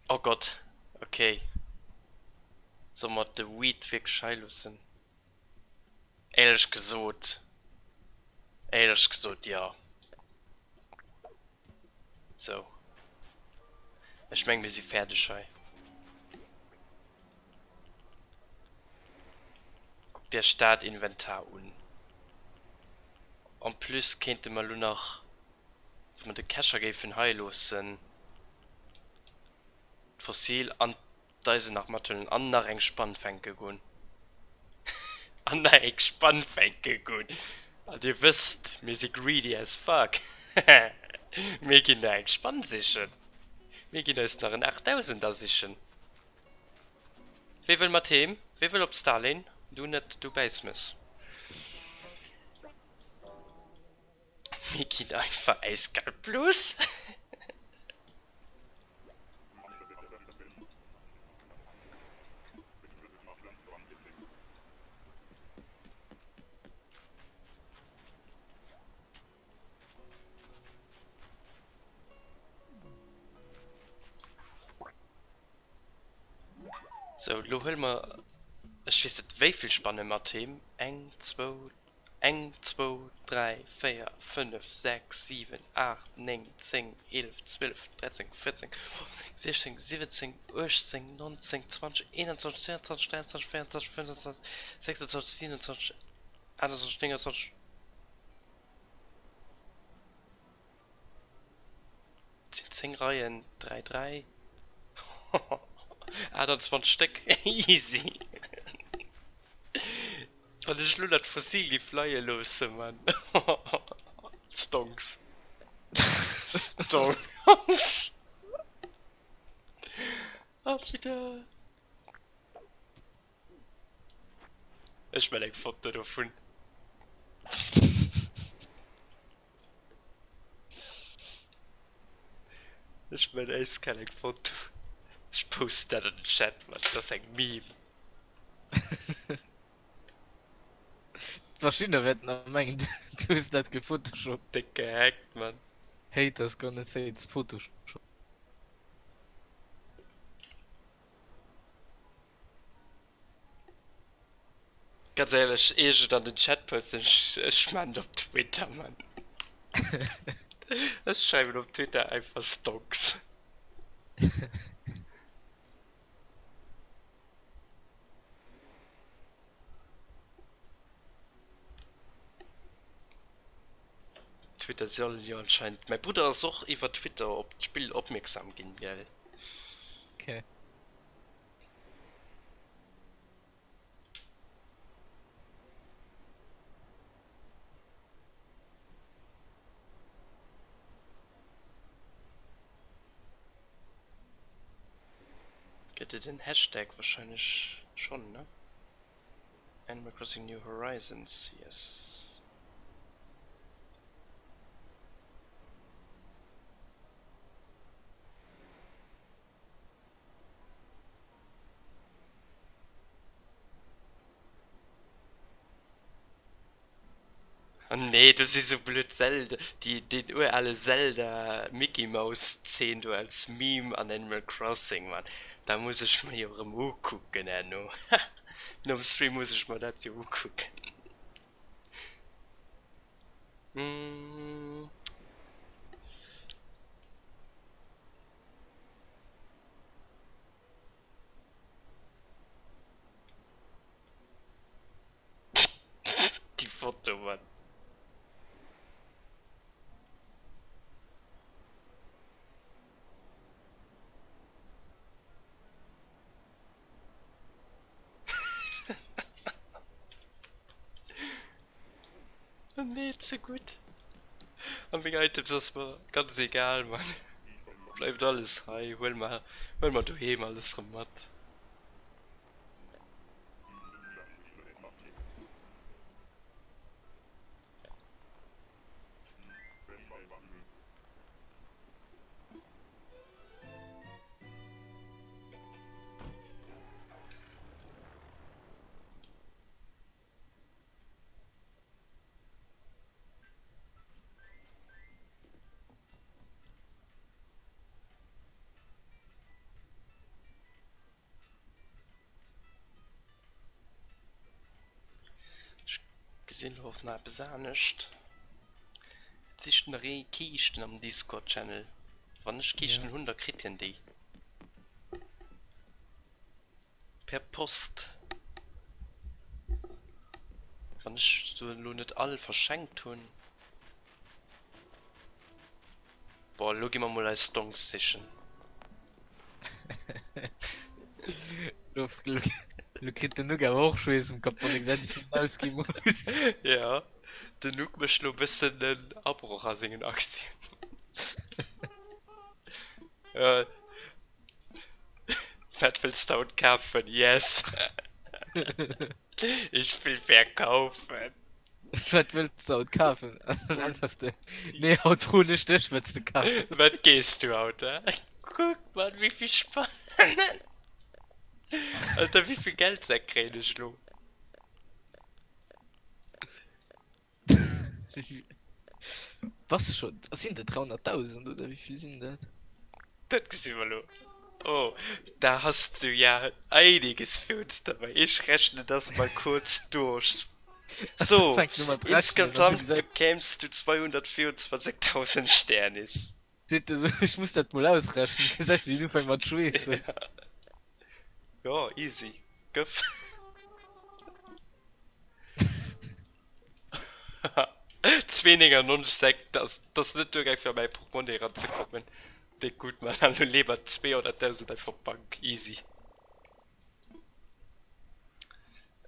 Oh Gott, okay. Solle mer de Weed wierklech hei loossen? Éierlech gesot, éierlech gesot, jo. Sou. Ech meng mir si fäerdeg hei. Kuckt iech dat Inventar un. En plus kéinte mer lo nach. Wa mer de Kescher géifen hei loossen, d'Fossil an d'Eisen nach mathuelen an nach eng Spann fänke goen. An nach eng Spann fänke goen. An dir wësst, mir si greedy as fuck. Mir ginn nach eng Spann sichen. Mir ginn eis nach en Aachtdausender sichen. Wee wëll mat heem? Wee wëll op d'Stalin? Du net, du bäiss mech. Mir ginn einfach äiskal plus. Sou, lo huele mer, ech weess net wéivill Spanne mat heem, eng, zwou, Eng, zwou, dräi, véier, fënnef, sechs, siwen, aacht, néng, zéng, 11, 12, 13, 14, 15, 16, 17, 18, 19, 20, 21, 22, 23, 24, 25, 26, 27, 28, 29. Et sinn 10 Reien, 3, 3, 28 Stéck, easy! Wann ech lo dat Fossil géif leie loosse, Mann, Stonks. Stonks. Oh putain. Ech man eng Foto dovun. Ech man eiskal eng Foto. Ech posten dat an den Chat, Mann. Dat ass eng Meme. Verschiddener wäerten nach mengen, du hues dat gefotoshoppt. Déck gehackt, Mann. Haters gonna say it's photoshop. Ganz éierlech, ier ech et an den Chat posten, ech, ech maan et op Twitter, Mann. Ech schreiwen op Twitter einfach Stonks. Twitter soll jo anscheinend, mäi Brudder ass och iwwer Twitter op d'Spill opmierksam ginn, gell. Okay. Gëtt et en Hashtag? Wahrscheinlech schonn, ne? Animal Crossing New Horizons, yes. Oh nee, do si sou blöd Zelda, déi, deen urale Zelda Mickey Mouse Szene do als Meme an Animal Crossing, Mann. Da muss ech mer jo erëm ukucken herno. Nom Stream muss ech mer dat jo ukucken. Déi Foto, Mann. Nee, ze gutt. An meng Items ass mer ganz egal, Mann. Bleift alles hei, huel mer, huel mer doheem alles rëm mat. Ech gesinn elo och nach eppes anescht. Et sicht nach ee Kiischten am Discord Channel. Wann ech Kiischten hunn, da kritt hien déi. Per Post. Wann ech se elo net all verschenkt hunn. Boah, elo gi mer mol eis Stonks sichen. Lo, lo, lo kritt den Nuck awer och Schweess um Kapp, wann e gesäit, wéi vill en ausgi muss. Ja, den Nuck mécht lo e bëssen en Abroch a sengen Aktien. Äh, wat wëlls de haut kafen? Yes! Ich will verkaufen. Wat wëlls de haut kafen? An dann äntwers de, Nee, haut froen ech dech, wat s de kafe wëlls. Wat gees du haut, hä? Kuck mol, wéi vill Spannen! Alter, wéi vill Geldsäck kréien ech elo? Bass schon, sinn dat 300.000 oder wéi vill sinn dat? Dat gesi mer elo. Oh, da hast du ja einiges für uns dabei. Ich rechne das mal kurz durch. So, Fänk no mat rechnen, an du insgesamt gesäis. bekämst du 224.000 Sternis. Seet e sou, ech muss dat mol ausrechnen, gesäis wéi en ufänkt mat schweessen. Ja, ja, easy. Gëff. 2,99 Säck, dat ass net duergaang fir a mäi Portmonni eranzekommen. Déck gutt, man, an elo leeë mer 200.000 einfach op d'Bank, easy.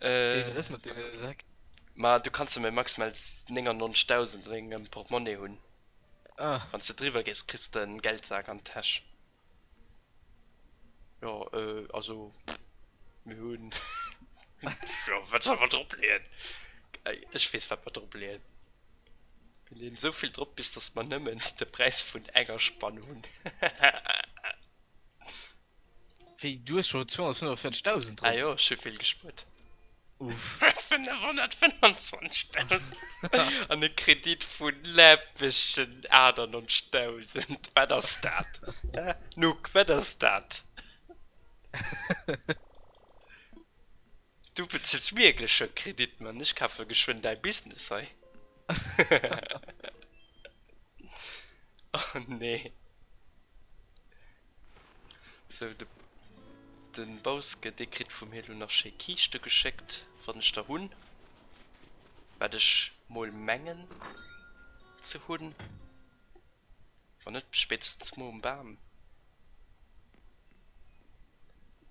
Wéi, wat ass mat deene Säck? Ma du kanns nëmme maximal 99.000 an dengem Portmonni hunn. Ah. Wann s de driwwer gees, kriss de en Geldsak an d'Täsch. Jo, also mir hunn, jo, wat solle mer drop leeën? Ech weess, wat mer drop leeën. Mir leeën esou vill drop, bis datt mer nëmmen de Präis vun enger Spann hunn. Wéi, du hues scho 245.000 Ah drop? jo, ech hu vill gespuert. Uff. 525.000 an e Kredit vu läppeschen 98.000. Wat ass dat? Hä? Nuck, wat ass dat? Du bezills wierklech e Kredit, Mann. Ech kafe geschwënn däi Business hei. Oh nee. Sou, de den Bauske, dee kritt vu mir elo nach schéi Kiischte geschéckt, wann ech der hunn. Wat ech mol mengen ze hunn. Wann net, spéitstens muer um Bam.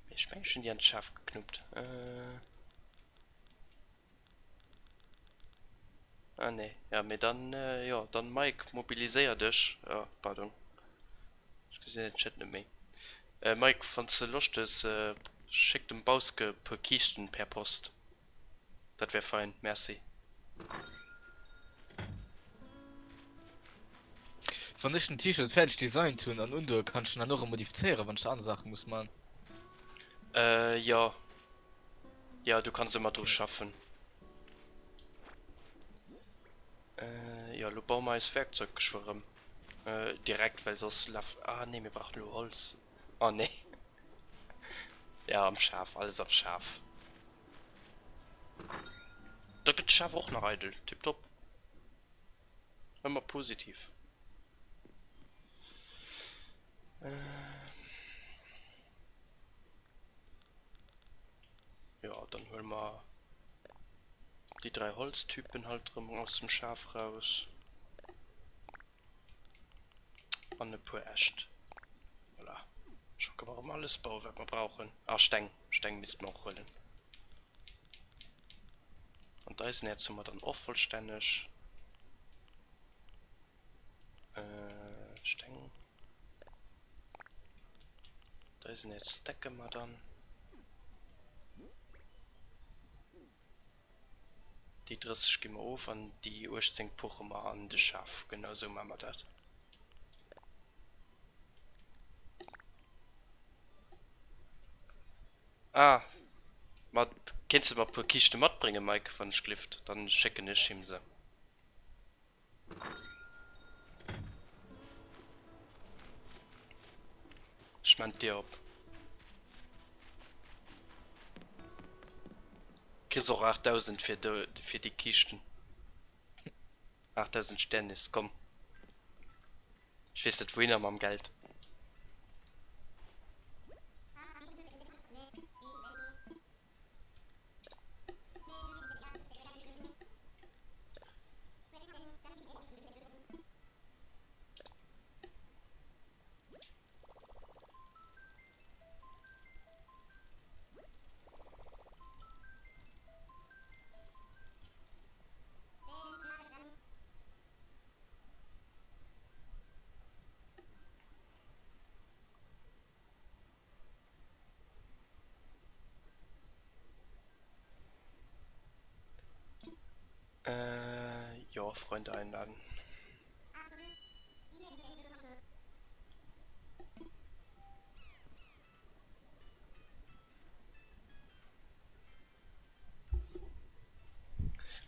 Mee ech mengen, ech hunn déi an d'Schaf geknuppt. Ah nee, ja mee dann, jo dann Mike mobiliséier dech, oh pardon, ech gesinn den Chat net méi. Mike wanns de Loscht hues, schéck dem Bauske puer Kiischten per Post, dat wär fein, merci. Wann ech den T-Shirt fäerdeg designt hunn an undoe kann ech den dann och erëm modifizéieren wann ech aner Saache muss man? Jo, jo du kanns ëmmer dru schaffen. Jo elo baue mer eis Werkzeug geschwë rëm direkt well soss laf, ah nee mir brauchen elo Holz, oh nee ja am Schaf, alles am Schaf. Da gëtt d'Schaf och nach eidel, tiptop, ëmmer positiv. Jo, dann huele mer déi 3 Holztypen halt erëm aus dem Schaf raus. An e puer Äscht. Voilà. Scho kënne mer erëm alles bauen, wat mer brauchen. Ah, Steng. Steng misste mer och huelen. An d'Eisenäerz hu mer dann och vollstänneg. Steng. D'Eisenäerz stacke mer dann. Déi 30 gi mer of an déi 18 puche mer an de Schaf. Genau esou maache mer dat. Ah, ma kéints de mer e puer Kiischte matbréngen, Mike, wann ech glift? Dann schécken ech him se. Ech maan d'Dier op. Kriss och 8000 fir fir déi Kiischten. 8000 Sternis, komm. Ech weess net wouhinner mam Geld. Äh, jo, Freunde einladen.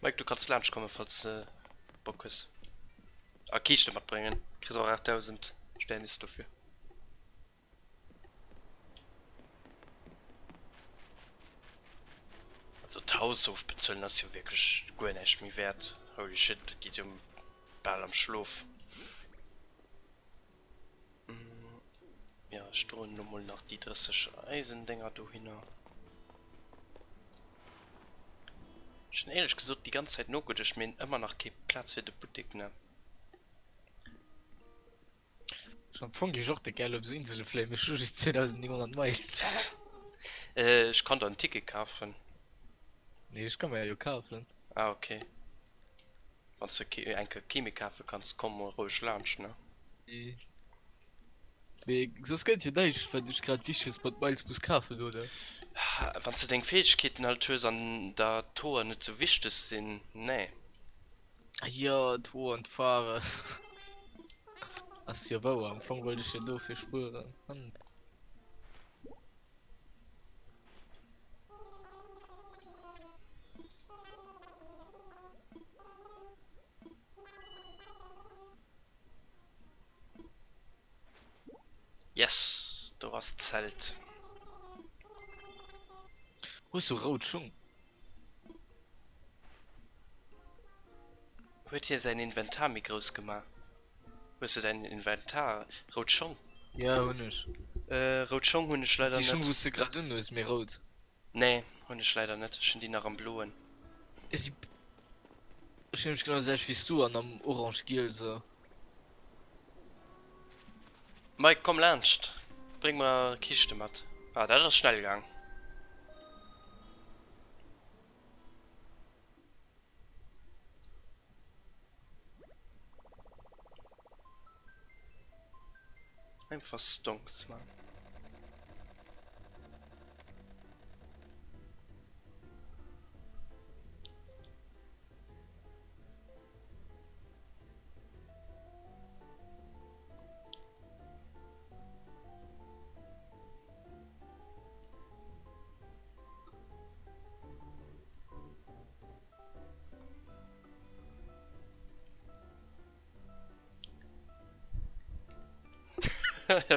Mike, du kanns laanscht kommen, falls de Bock hues. A Kiischte matbréngen. Kriss och 8000 Sternis dofir. Also d'Haus ofbezuelen ass jo wierklech guer näischt méi wäert. Holy shit, dat geet jo bal am Schlof. Jo, ech droen elo mol nach déi 30 Eisendénger dohinner. Ech hunn éierlech gesot déi ganz Zäit nogeduecht, mee ëmmer nach kee Plaz fir de Buttek, ne? Am Fong géif ech och de gäil op esou Insele fléien, mee ech hu just 2900 Miles. Ech kann der en Ticket kafen. Nee, ech ka mer jo kafen. Ah ok. Wanns de kee eng Kéier kee méi kafe kanns, komm mol roueg laanscht, ne? Nee. Mee soss gëtt jo näischt wat ech grad Wichteges mat Miles muss kafen, oder? Wanns de deng Fäegkeeten halt hues an der d'Hoer net sou wichteg sinn, nee. Ah jo, d'Hoer an d'Faarwen. Ass jo wouer, am Fong wollt ech jo dofir spueren. Hm. Yes, do ass d'Zelt. Hues du rout Schung? Huet hie säin Inventar méi grouss gemaach? Hues de däin Inventar? Rout Schong? Jo, hunn ech. Rout Schong hunn ech leider Déi Schong net. wou s de grad un hues, méi rout. Nee, hunn ech leider net. Ech hunn déi nach am bloen. Ech hunn nämlech genau déi selwecht wéi s du an am orange-giel sou. Mike, komm laanscht, bréng mer Kiischte mat. Ah, dat ass schnell gaang. Einfach Stonks, man.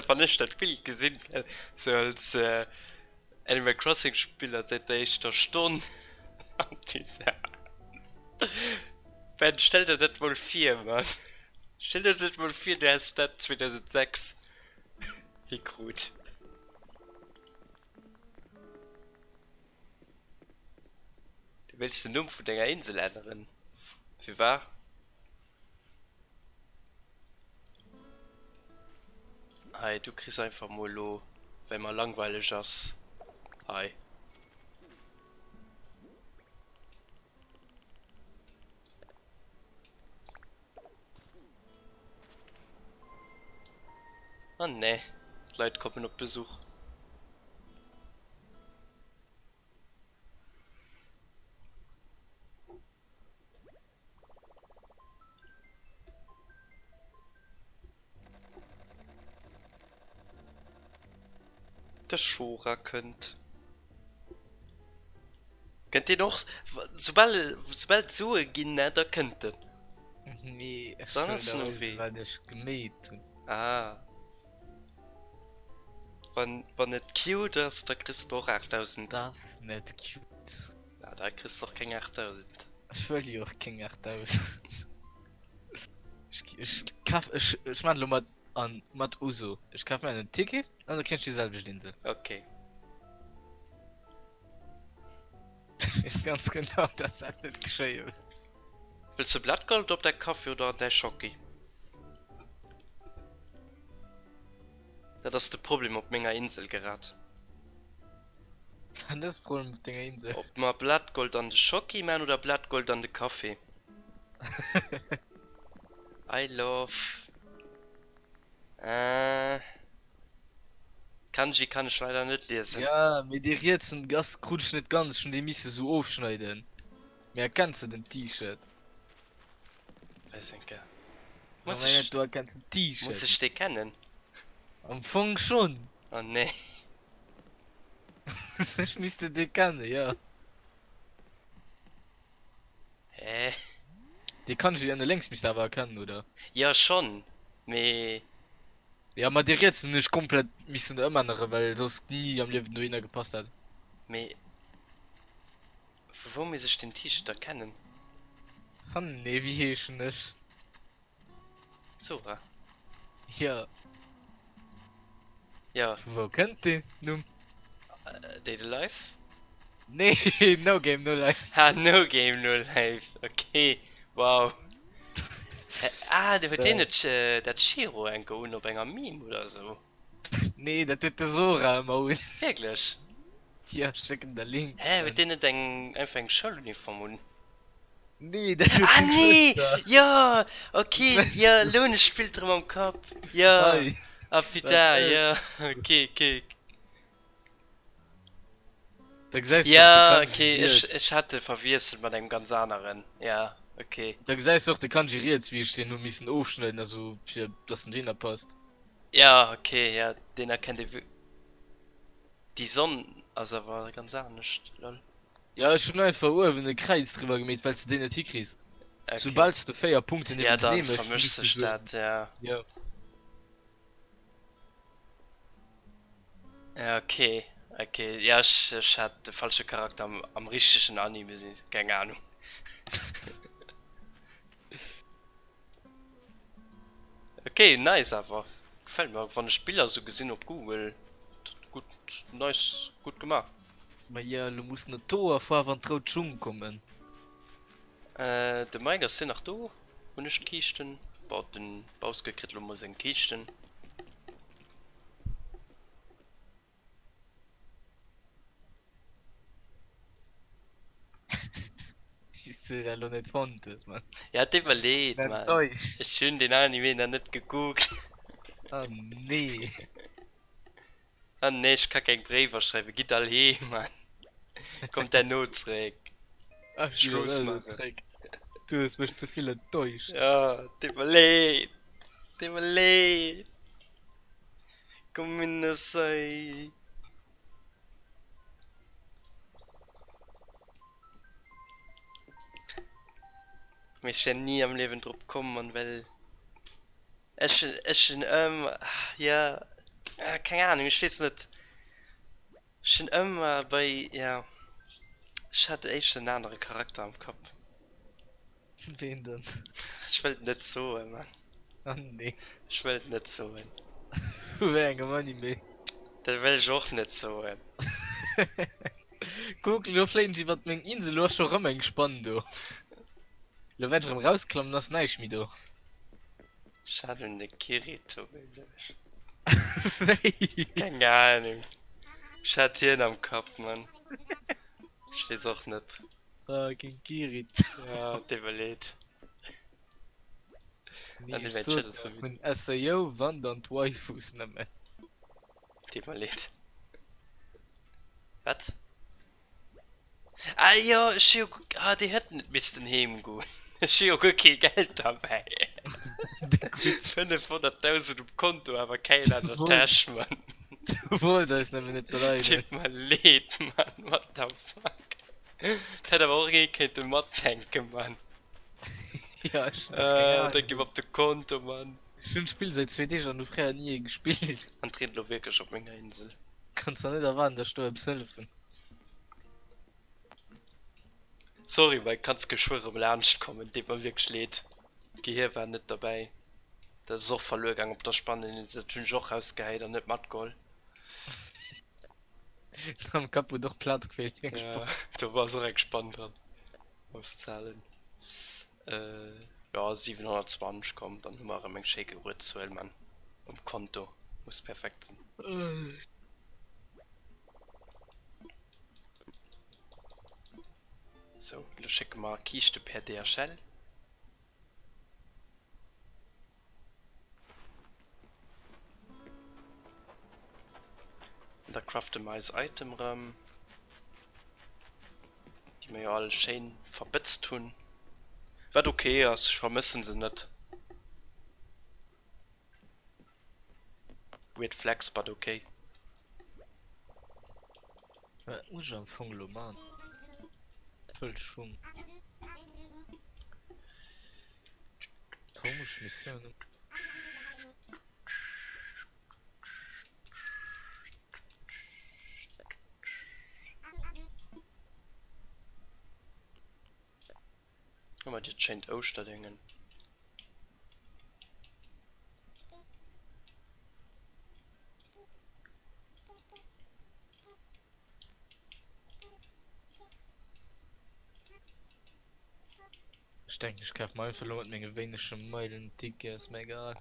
Wann ech dat Bild gesinn, sou als Animal Crossing Spiller säit der éischter Stonn. Ben stell der dat mol vir Mann. Stell der dat mol vir du häss dat 2006 hikrut. Du wéilts den Numm vun denger Insel änneren? Firwar? Hei, du kriss einfach mol elo, well mer langweileg ass, hei. Oh nee, d'Leit kommen op Besuch. De Shora kënnt. Kënnt deen och? Soubal, soubal d'Sue ginn, ne, da kënnt en. Nee, ech Dann wëll ass der en weisen, ewee. wat ech gemeet hunn. Ah. Wann, wann et cute ass, da kriss de och 8000. Dat ass net cute. Na, da kriss de och keng 8000. Ech wëll jo och keng 8000. Ech, ech kaf, ech, ech maan elo mat an mat Uso. Ech kaf mir en Ticket an da kréien ech déi selwecht Insel. Ok. Ech weess ganz genau, dass dat net geschéie wäert. Wëlls de Blattgold op däi Kaffi oder an däi Schocki? Dat ass de Problem op menger Insel gerad. Wat ass de Problem op denger Insel? Ob mer Blattgold an de Schocki man oder Blattgold an de Kaffi? I love äh Kanji kann ech leider net liesen. Ja, mee dee rietsen ass krut ech net ganz, ech hunn dee misse sou ofschneiden. Mee erkenns de den T-Shirt? Weis eng Kéier. Muss ech, Do erkenns de T-Shirt. Muss ech dee kennen? Am Fong schonn. Oh nee. U sech misst de dee kennen, jo. Hä? Dee Kanji ënne lénks misst de awer erkennen, oder? Jo schonn, mee. Jo, ma dee rietsen hunn ech komplett missen ëmänneren, well soss ni am Liewen dohinner gepasst hätt. Mee vu wou misst ech den T-Shirt erkennen? Ha nee, wéi heeschen ech? Zora. Jo. Jo. Vu wou kënnt deen Numm? Date A Life? Nee, No Game No Life. Ah, No Game No Life, ok, wow. Ah, huet deen net dat Shiro enke un op enger Meme oder sou? Nee, dat huet de Sora ëmmer un. Wierklech? Jo, ech schécken der Link. Hä, huet deen net eng einfach eng Schouluniform un? Nee, dat huet Ah seng nee! Schwëster. Jo! Ok, jo, elo hunn ech d'Bild erëm am Kapp. Jo! Hei, Ah wat putain, ass jo, ok, ok. Da gesäis de och de Ja, Kanji ok, ech, riets. ech hat e verwiesselt mat engem ganz aneren. Ja, ok. Da gesäis de och de Kanji riets, wéi ech deen hu missen ofschneiden, also fir dass en dohinner passt. Ja, ok, ja, deen erkennt ee wierk. Déi Sonn ass awer ganz anescht, lol. Ja, ech hunn einfach uewen e Kräiz driwwer gemeet, well s de deen net hikriss. Okay. Soubal s de 4 Punkten Ja, niewentenee dann méchs, vermëscht misst de sech se. dat, ja. Ja. Ja, okay. Okay, ja, ech, ech hat de falsche Charakter am, am richtegen Anime gesinn, keng Ahnung. Ok nice awer gefällt mer wann ech d'Biller sou gesinn op Google gutt nice gutt gemaach. Maja lo muss na d'Hoerfaarf an d'rout Schung kommen. De Mike ass deen nach do? Hunn ech d'Kiischten? Bon den Bauske kritt lo mol seng Kiischten. Wéis du dat lo net fonnt hues, Mann. Ja, deet mer leed, Mann. Enttäuscht. Ech hunn den Anime nach net gekuckt. Ah, nee. Ah, nee, ech ka keng Bréiwer schreiwen. Gitt all heem, Mann. Kommt derno zréck. Ech ginn Schluss elo maachen. zréck. Du hues mech ze vill enttäuscht. Ja, deet mer leed. Deet mer leed. Gomenasai. Mee ech wär ni am Liewen drop komm man, well ech ech hunn ëmmer, jo, keng Ahnung, ech weess net, ech hunn ëmmer bei, jo, ech hat éischter en anere Charakter am Kapp. Ween denn? Ech wëll et net soen, Mann. Ah nee. Ech wëll et net soen. Vu wéi engem Anime? Dat wëll ech och net soen. Kuck, elo fléien ech iwwert meng Insel, elo ass scho rëm eng Spann do. Elo wäert ech rëm rausklammen, ass näischt méi do. Ech hat un de Kirito geduecht. Wéi? Keng Ahnung. Ech hat hien am Kapp, Mann. Ech weess och net. Fucking Kirit. Ja, deet mer leed. Nee, ech sot der, vun SAO wandern d'Waifus nëmmen. Deet mer leed. Wat? Ah jo, ech hu jo, ah déi hätten net missten heem goen. Ech hu jo guer kee Geld derbäi. 500.000 um Konto, awer keng an der Täsch, Mann. Du wolls eis nëmmen net beleiden. Deet mer leed, Mann, what the fuck. Dat hätt awer och ee kéinte matdenken, Mann. Ja, ech hunn dach keng Äh, Ahnung. denk emol op de Konto, Mann. Ech hunn d'Spill säit zwee Deeg an hu fréier ni ee gespillt. An et reent elo wierklech op menger Insel. Kanns der net erwaarden, dass ech do eppes hëllefen. Sorry, mä kanns geschwë rëm laanscht kommen. Deet mer wierklech leed. D'Gehier war net derbäi. Dat ass och verluer gaang op der Spanneninsel. Dat hunn ech och rausgehäit an net matgeholl. Am Kapp huet och Plaz gefeelt fir eng Ja, Spann. do ass och eng Spann dran. Auszahlen. Äh, ja, 720, komm, dann hu mer erëm eng schéi gerued Zuel, Mann. Um Konto. Muss perfekt sinn. Sou, elo schécke mer Kiischte per DHL. An da crafte mer eis Item rëm, déi mer jo all schéin verbëtzt hunn. Wat ok ass, ech vermëssen se net. Weird flex, but ok. Wat muss ech am Fong elo man? Wëll Schung. Komesch Missioun. Hu mer dat schéint Ouschterdéngen. Ech denken ech kaf mer einfach elo mat menge wéinege Meilen en Ticket, ass mer egal.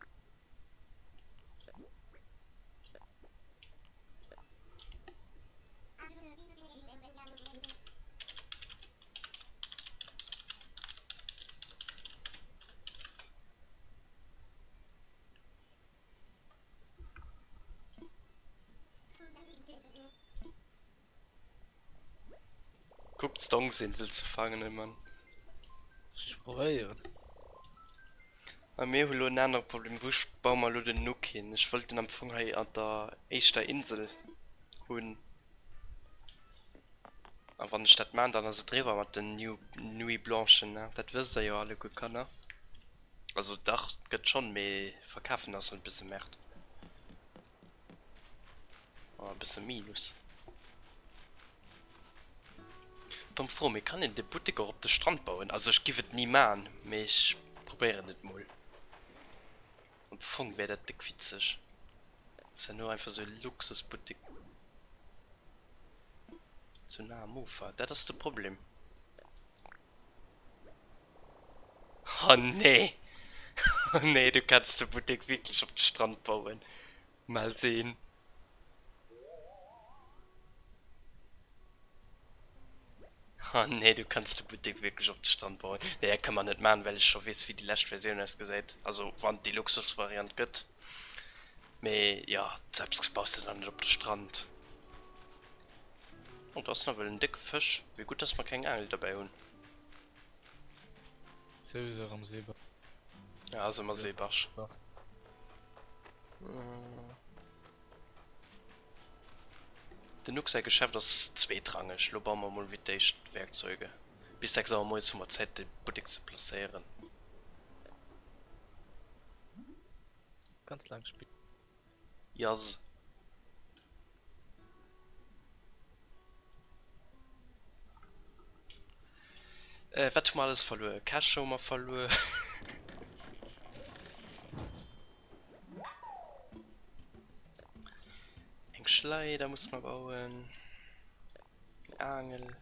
Kuckt d'Stonksinsel ze fangen, ey Mann. Ech probéieren. A mir hu lo en anere Problem, wou baue mer elo den Nook hin? Ech wollt den am Fong hei an der éischter Insel hunn. A wann ech dat maan, dann ass et eriwwer mat den New Nuit Blanchen, ne? Dat wësst der jo alleguer, Kanner. Also dach, gëtt schonn, mee verkafen ass halt e bësse Merde. An e bësse Minus. Domm Fro, mee kann een de Buttek och op de Strand bauen? Also ech giff et ni maan, mee ech probéieren et mol. Am Fong wär dat déck witzeg. Ass herno einfach sou e Luxusbuttek zu nah am Ufer. Dat ass de Problem. Oh nee! Oh nee, du kanns de Buttek wierklech op de Strand bauen. Mal sehen. Oh nee, du kanns de Buttek wierklech op de Strand bauen. Nee, dat kënne mer net maachen, well ech scho weess, wéi déi lescht Versioun ausgesäit. Also, wann et déi Luxusvariant gëtt. Mee jo, sou eppes baus de dann net op de Strand. Oh, do ass nawell en décke Fësch. Wéi gutt, dass mer keng Aangel derbäi hunn. Souwisou erëm Seebach. Ja, ass ëmmer Seebach. Den Nook säi Geschäft ass zweetrangeg. Lo baue mer mol wéi d'éischt d'Werkzeuge. Bis 6 Auer moies hu mer Zäit de Buttek ze placéieren. Ganz laang Spill. Jazz. Äh, wat hu mer alles verluer? Cash hu mer verluer. Eng Schleider muss mer bauen. Eng Aangel.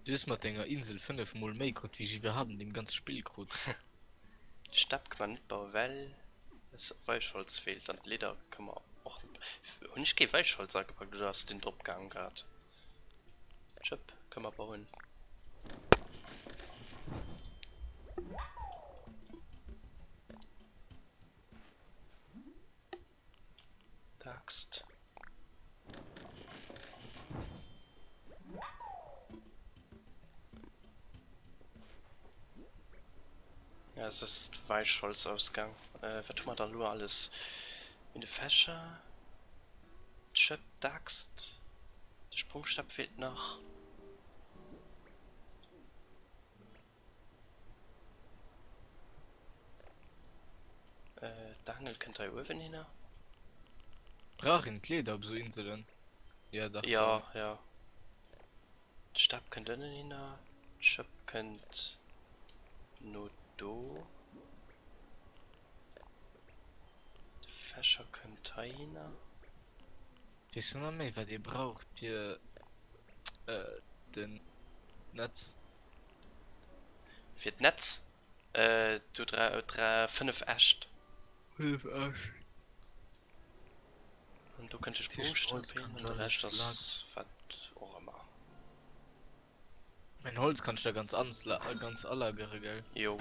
Du hues mat denger Insel 5 mol méi krut wéi ech iwwerhaapt an deem ganze Spill krut. D'Stäpp ka mer net bauen well es Weichholz feelt an d'Leeder ka mer och net bauen. Hunn ech kee Weichholz agepackt oder ass deen drop gaang grad? D'Schëpp ka mer bauen. D'Axt. Ja, es ass Weichholzausgang. Äh, wat hu mer dann elo alles? Mir hunn de Fächer, d'Schëpp, d'Axt, de Sprungstab feelt nach. D'Aangel kënnt hei uewen hinner. Brauch een Kleeder op esou Inselen? Ja dach. Ja, ja. De Stab kënnt ënnen hinner. D'Schëpp kënnt no do. De Fächer kënnt hei hinner. Weess du nach méi wat ee brauch fir den Netz? Fir d'Netz? Du 3, 5 Äscht. 5 Äscht. An do kënnt de Sprungstab hin an de Rescht ass wat och ëmmer. Mäin Holz kann ech da ganz ganz alagere gell? Jo.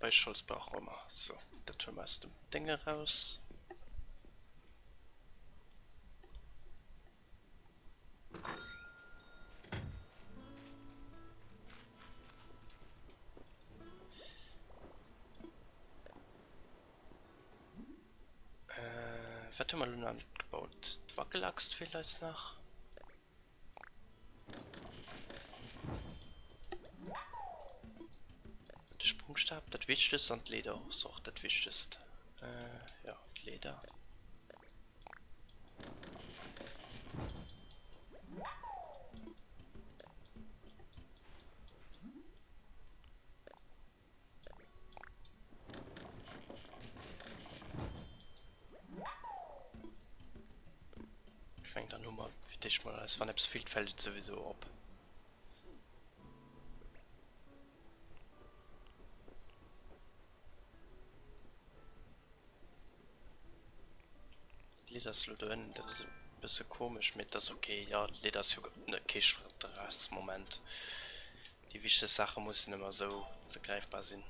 Weichholz brauche mer. Sou, dat huele mer aus dem Déng eraus. Äh, wat hu mer elo nach net gebaut? D'Wackelaxt feelt eis nach. De Sprungstab, dat Wichtegst an d'Leeder ass och dat Wichtegst. Äh, ja, d'Leeder. Ech mengen dann hu mer fir d'éischt mol alles. Wann eppes feelt, fält et souwisou op. D'Lidd ass lo do ënnen, dat ass e bësse komesch, mee et ass ok. Jo, d'Lidd ass jo kee Stress Moment. Déi wichteg Saache mussen ëmmer esou ze gräifbar sinn.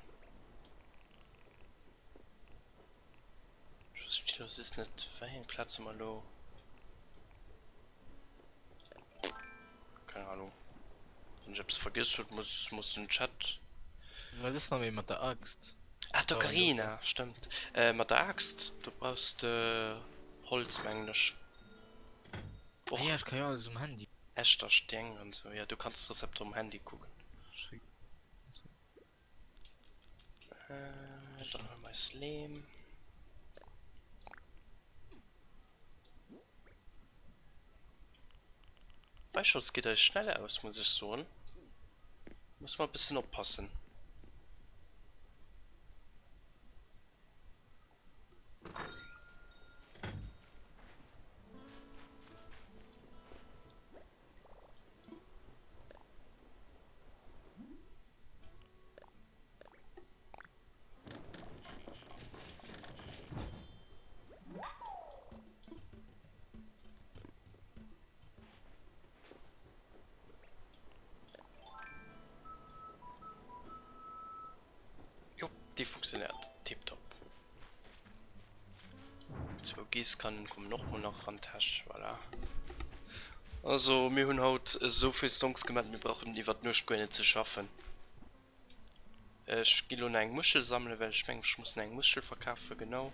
Ech versti lo just net, wéi eng Plaz hu mer lo? Keng Ahnung. Wann ech eppes vergiess huet, muss muss den Chat. Wat ass nach méi mat der Axt? Ah, d'Ocarina, stëmmt. Äh, mat der Axt, do brauchs de Holz, mengen ech. Och. Ah ja, ech ka jo alles um Handy. Echter Steng an sou, ja, du kanns d'Rezepter um Handy kucken. Äh, dann huele mer eis Leem. Weichholz geet eis schnell aus, muss ech soen. Muss mer e bëssen oppassen. Jo, déi funktionéiert tiptop. Zwou Giesskannen kommen och mol nach an d'Täsch, voilà. Also mir hunn haut esou vill Stonks gemaat, mir brauchen iwwer d'Nuecht guer net ze schaffen. Ech gi lo nach eng Muschel sammelen, well ech mengen ech muss nach eng Muschel verkafen, genau.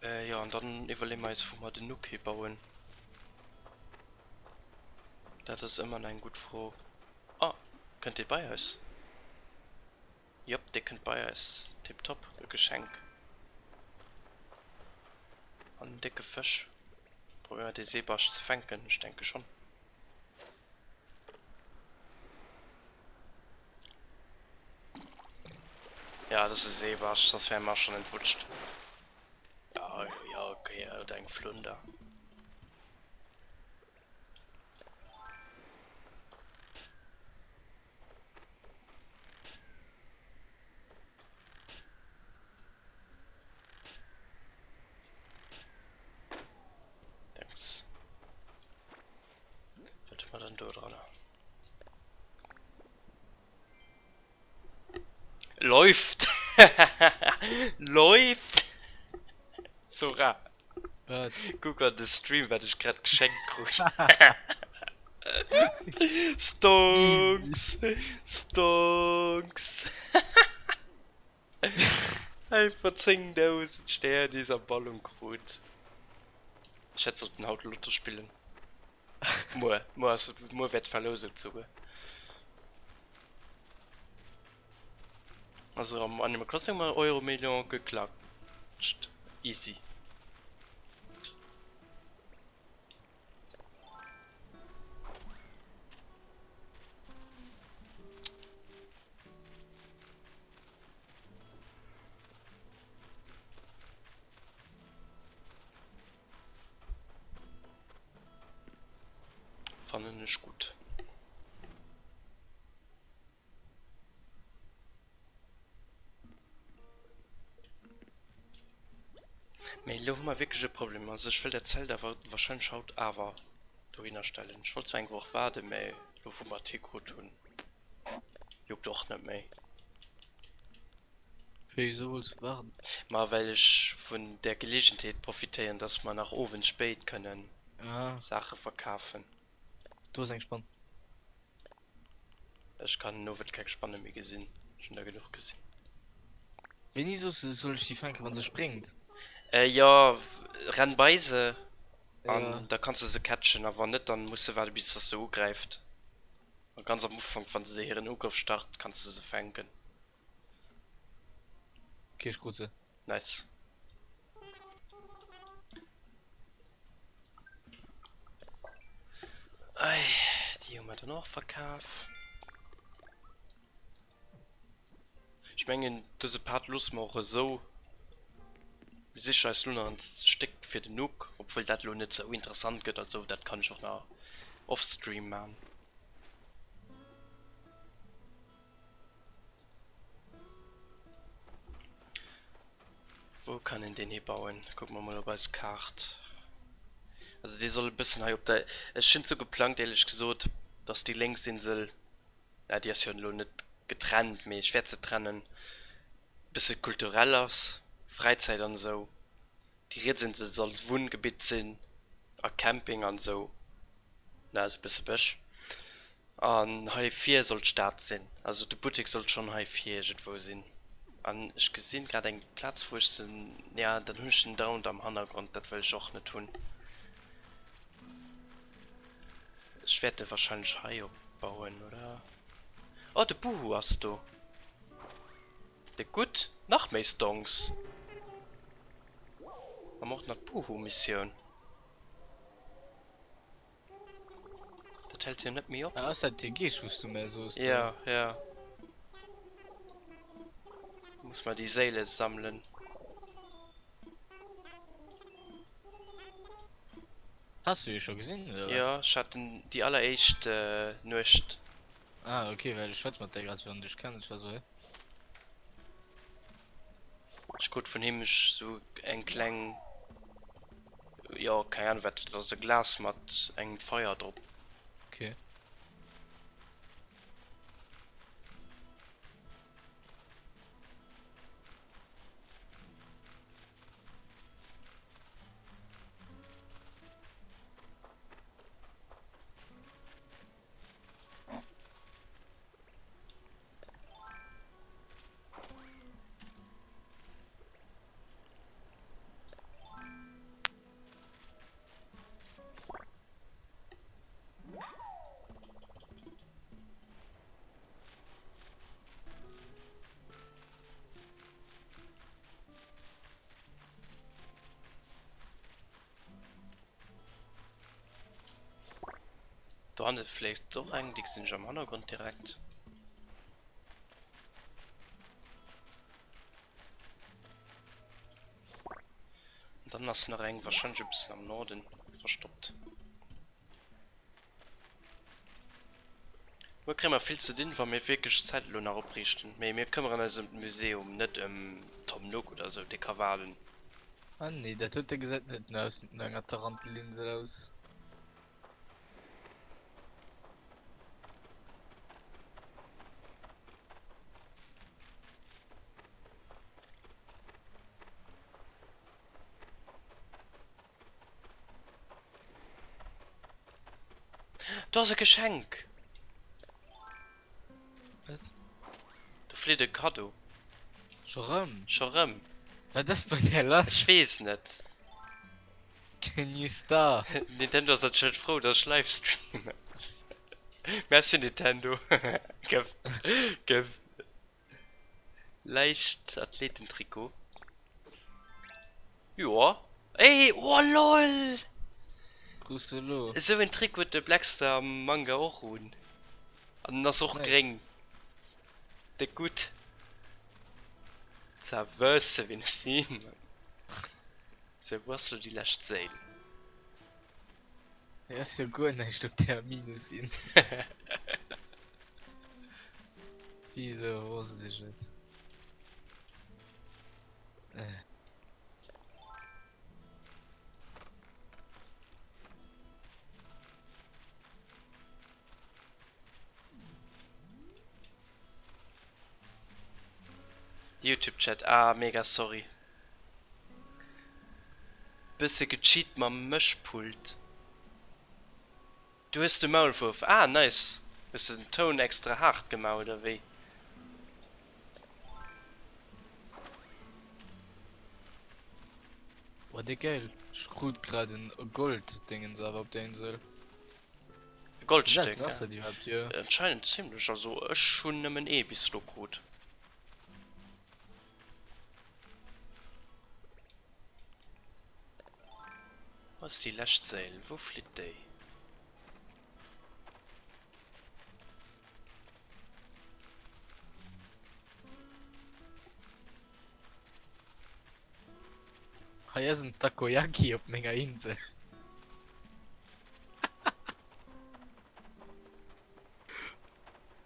Äh, jo, an dann iwwerleeë mer eis wou mer den Nook hibauen. Dat ass ëmmer nach eng gutt Fro. Oh, kënnt dee bei eis? Jop, dee kënnt bei eis. Tiptop, e Geschenk. An en décke Fësch. Probéiere mer dee Seebarsch ze fänken? Ech denke schonn. Ja, dat ass e Seebarsch, soss wäre mer schonn entwutscht. Ja, ja, okay, oder eng Flunder. Thanks. Wat hu mer dann do dran? Läuft! Läuft! Zora. Wat? Kuck an de Stream wat ech grad geschenkt krut. Stonks! Stonks! Einfach 10.000 Sternis am Ballon krut. Ech hätt sollten haut Lotto spillen. Muer, muer ass, muer wäert d'Verlousung zougoen. Also am Animal Crossing hu mer Euro-Million geklatscht. Easy. Fannen ech gutt. Mee elo hu mer wierklech e Problem. Also ech wëll dat Zelt awer wahrscheinlech haut awer dohinner stellen. Ech wollt zwar eng Woch waarden, mä elo wou mer et hikrut hunn, juckt och net méi. Wéisou wollts du waarden? Ma well ech vun där Geleegenheet profitéieren, dass mer nach owends spéit kënnen Ah. Saache verkafen. Do ass eng Spann. Ech kann den Owend keng Spanne méi gesinn, ech hunn der genuch gesinn. Wéini soss de soll ech déi fänken, wann se spréngt? Äh jo, renn bei se an Ja. da kanns de se catchen, a wann net, dann muss de waarde bis dass se ugräift. A ganz am Ufank wann se hiren Ugrëff start, kanns de se fänken. Ok, ech krut se. Nice. Ei, déi hu mer dann och verkaf. Ech mengen, dëse Part loosse mer och esou. Mir sichen eis elo nach en Stéck fir den Nook, obwuel dat elo net sou interessant gëtt. Also dat kann ech och nach offstream man. Wou kann een deen hibauen? Kucke mer mol op eis Kaart. Also dee soll e bëssen hei op der, ech hunn et sou geplangt éierlech gesot, dass déi lénks Insel, ja déi ass jo elo net getrennt, mee ech wäert se trennen, e bësse kulturell ass, Fräizäit an esou. Déi riets Insel soll Wunngebitt sinn a Camping an esou, na esou e bësse Bësch. An hei vir soll d'Stad sinn. Also de Buttek sollt schonn hei vir iergendwou sinn. An ech gesinn grad eng Plaz wou ech se, ja dann hunn ech den dauernd am Hannergrond, dat wëll ech och net hunn. Ech wäert e wahrscheinlech hei opbauen, oder? Oh de Buhu ass do! De gutt, nach méi Stonks! Hu mer och nach d'Buhu-Missioun. Dat hält jo net méi op. Ah, ass dat dee Geescht, wou s du mär soos? Ja, ja. Muss mer déi Séile sammelen. Has du hie scho gesinn, oder wat? Jo, ech hat en déi alleréischt Nuecht. Ah, ok, well ech schwätz mat där grad, wéi wann ech dech kennen. Ech war sou, hä? Ech krut vun him sou eng kleng. Jo, keng Ahnung wat dat ass, e Glas mat engem Feier drop. Okay. Do hanne fléit och eng, déi gesinn ech am Hannergrond direkt. An dann ass nach eng wahrscheinlech e bëssen am Norden verstoppt. Muer kréie mer vill ze dinn, wa mir wierklech d'Zelt elo nach opriichten. Mee mir këmmeren eis ëm d'Museum, net ëm Tom Nook oder esou, dee ka waarden. Ah nee, dat huet, gesäit net no aus no enger Tarantelinsel aus. Do ass e Geschenk! Wat? Do flitt e Kaddo. Scho rëm? Scho rëm. Wat ass bei där lass? Ech weess net. Can you star? Nintendo ass anscheinend frou, dass ech live streamen. Merci Nintendo. Gëff, gëff. Leichtathletentrikot. Joa. Ey, oh lol! Krus du elo? Esou en Trikot huet de Blackstar am Manga och un. An en ass och gréng. Déck gutt. Za wësse wien ech sinn. Sou, wou ass lo déi lescht Séil? Hei ass jo guer näischt op där Minusinsel. Wieso wosst ech et? Youtube Chat, ah mega sorry. Bësse gecheat mam Mëschpult. Du hues de Maulwuerf, ah nice. Hues de den Toun extra haart gemaach oder wéi? Boah déi geil, ech krut grad en Gold Dingens awer op der Insel. E Goldstéck, ass dat iwwerhaapt, jo? Anscheinend zimlech, also ech hunn nëmmen ee bis elo krut. Wou ass déi lescht Séil? Wou flitt déi? Hei ass en Takoyaki op menger Insel.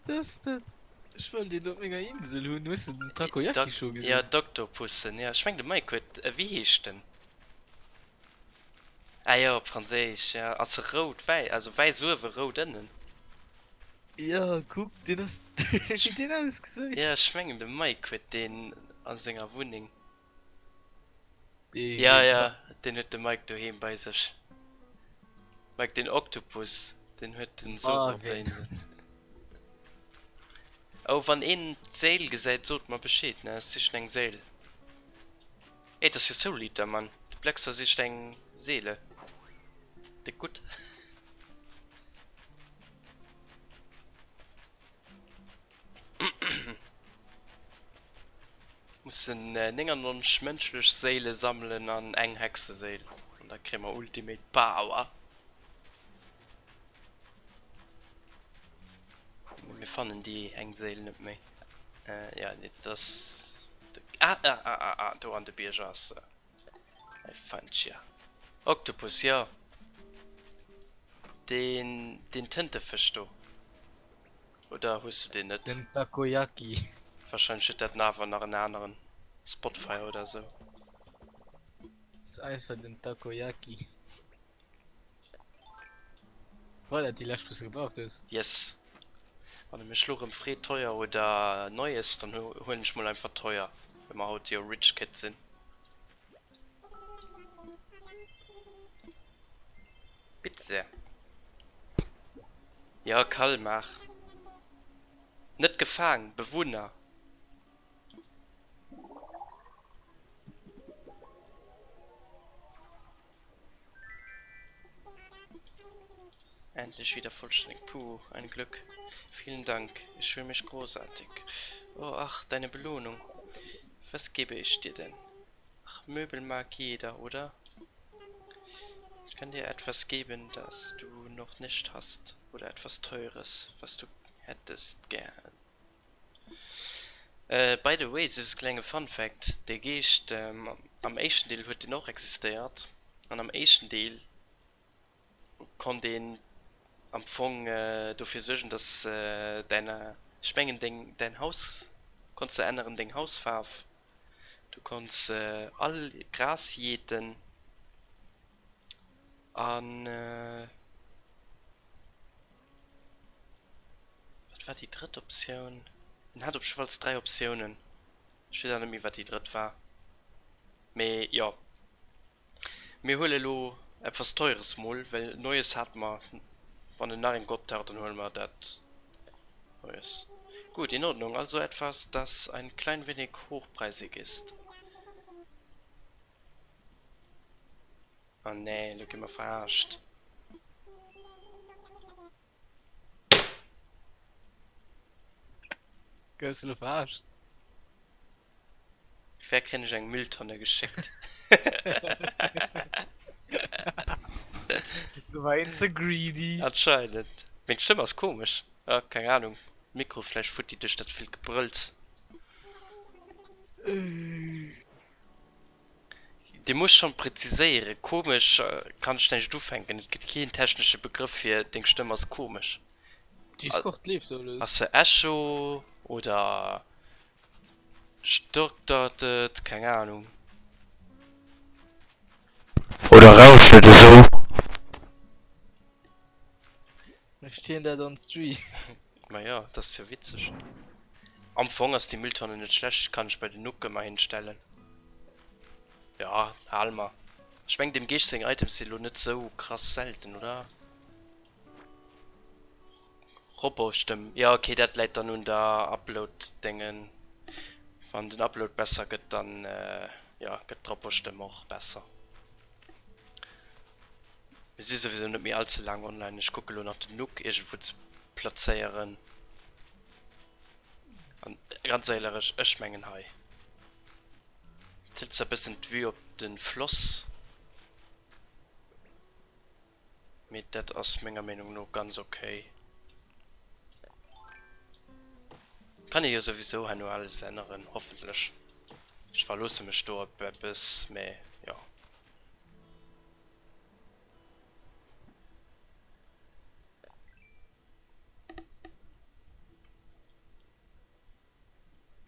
Wat ass dat? Ech wëll deen op menger Insel hunn. Hues de den Takoyaki scho gesinn? Ja, d'Oktopussen, ja. Ech meng de Mike huet, wéi heescht den? Ah jo, op Franséisch, ja. Ass e rout, wäi, also wäiss uewen, rout ënnen. Jo, kuck, deen ass, wéi deen ausgesäit. Jo, ech mengen de Mike huet deen a senger Wunneng. Ja, ja, deen huet de Mike doheem bei sech. Mike, den Oktopus, deen huet den Soro op der Insel. Oh, wann een d'Séil gesäit, sot mer Bescheed, ne? Ech sichen eng Séil. Ey, dat ass jo Soul Eater, Mann. De Blexer sicht eng Seele. Déck gutt. Mussen 99 mënschlech Séile sammelen an eng Hexeséil. An da kréie mer Ultimate Power. Mee mir fannen déi eng Séil net méi. Ja, nee, dat ass. Ah, ah, ah, ah, ah, do an de Bierger ass se. I find ya. Oktopus, jo. Deen, deen Tëntefësch do. Oder hues du deen net? Den Takoyaki. Wahrscheinlech huet dat awer nach en aneren Spotfire oder sou. Ass einfach den Takoyaki. War dat déi lescht wous de gebraucht hues? Yes. Wann e mech lo rem freet teuer oder neues, dann huelen ech mol einfach teuer, well mer haut jo rich kid sin. Bitte sehr. Ja, Kalmar. Net gefaang, Bewunner. Endlich wieder vollständig. Puh, ein Glück. Vielen Dank. Ich fühle mich großartig. Oh, ach, deine Belohnung. Was gebe ich dir denn? Ach, Möbel mag jeder, oder? Ich kann dir etwas geben, das du noch nicht hast. Oder etwas Teures, was du hättest gern. By the way, just e klenge Fun Fact, Dee Geescht am éischten Deel huet deen och existéiert an am éischten Deel konnt een am Fong dofir suergen, dass däin, ech mengen deng, däin Haus konns de änneren, deng Hausfaarf, du konns all Gras jeeten an. Wat war déi drëtt Optioun? En hat op jiddefalls 3 Optiounen. Ech weess awer net méi wat déi drëtt war. Mee jo. Mir huele lo etwas Teures mol, well Neues hate mer. Wann en nach eng optaucht, dann huele mer dat Neues. Gut, in Ordnung. Also etwas, das ein klein wenig hochpreisig ist. Oh nee, lo gi mer veraarscht. Goufs de lo veraarscht? Wär kréien ech eng Mülltonne geschéckt. Du war een ze greedy. Anscheinend. Meng Stëmm ass komesch. Ah, keng Ahnung. Mikro vläicht futti duerch dat villt Gebrëlls. Dir musst schon präziséieren, komesch kann ech näischt ufänken, et gëtt keen technesche Begrëff fir deng Stëmm ass komesch. Discord leeft alles. Ass se Echo oder stottert et, keng Ahnung. Oder rauscht et esou? Mécht hien dat on Stream? Ma jo, dat ass jo witzeg. Am Fong ass déi Mülltonne net schlecht, kann ech bei den Nook ëmmer hinstellen. Ja, hale mer. Ech mengen dem Geescht seng Items si lo net sou krass selten, oder? Roboterstëmm, jo ok, dat läit dann un der Upload-Déngen. Wann den Upload besser gëtt, dann jo gëtt d'Roboterstëmm och besser. Mir si souwisou net méi all ze laang online. Ech kucke lo nach den Nook iergendwou ze plazéieren. An ganz éilerech, ech mengen hei. Et hëlt zwar bëssen d'Vue op de Floss, mee dat ass menger Meenung no ganz ok. Kann ee jo souwisou herno alles änneren, hoffentlech. Ech verloosse mech do op eppes, mee jo.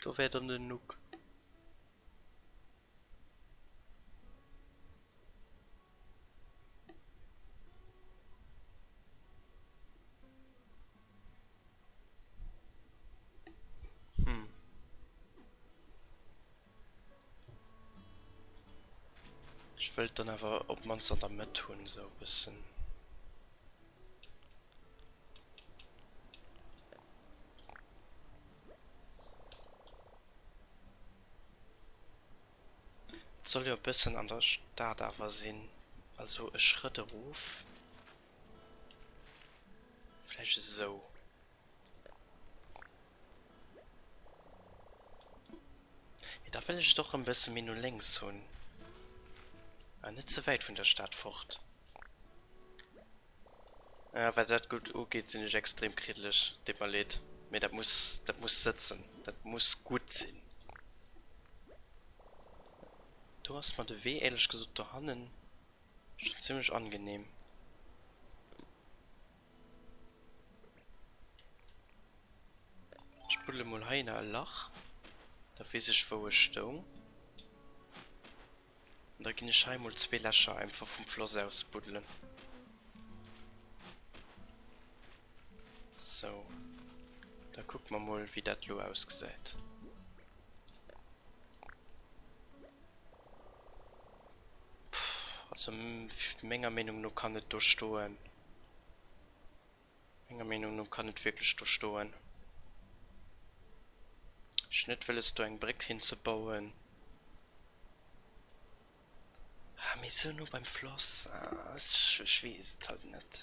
Do wär dann den Nook. Hm. Ech wëllt dann awer op mannst an der Mëtt hunn, esou e bëssen. Et soll jo e bëssen an der Stad awer sinn, also e Schrëtt erof. Vläicht esou. Mee da wëll ech et och e bësse méi no lénks hunn. Awer net ze wäit vun der Stad fort. Ja, wat dat gutt ugeet, sinn ech extrem kriddeleg. Deet mer leed, mee dat muss, dat muss sëtzen. Dat muss gutt sinn. Do ass mer de Wee éierlech gesot dohannen schonn zimmlech angenehm. Ech buddele mol hei ënner e Lach, da weess ech wou ech stoung. An da ginn ech hei mol zwee Lächer einfach vum Floss aus buddelen. Sou. Da kucke mer mol wéi dat lo ausgesäit. Pff, also menger Meenung no kann et do stoen. Menger Meenung no kann et wierklech do stoen. Ech hunn net wëlles do eng Bréck hinzebauen. Ah, mee sou no beim Floss, ah, ech weess et halt net.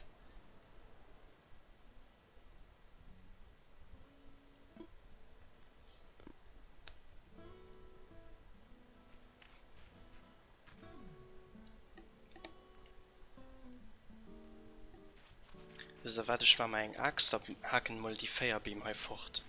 Wësst der wat, ech maache mer eng Aaxt a haken emol déi 4 Beem hei fort.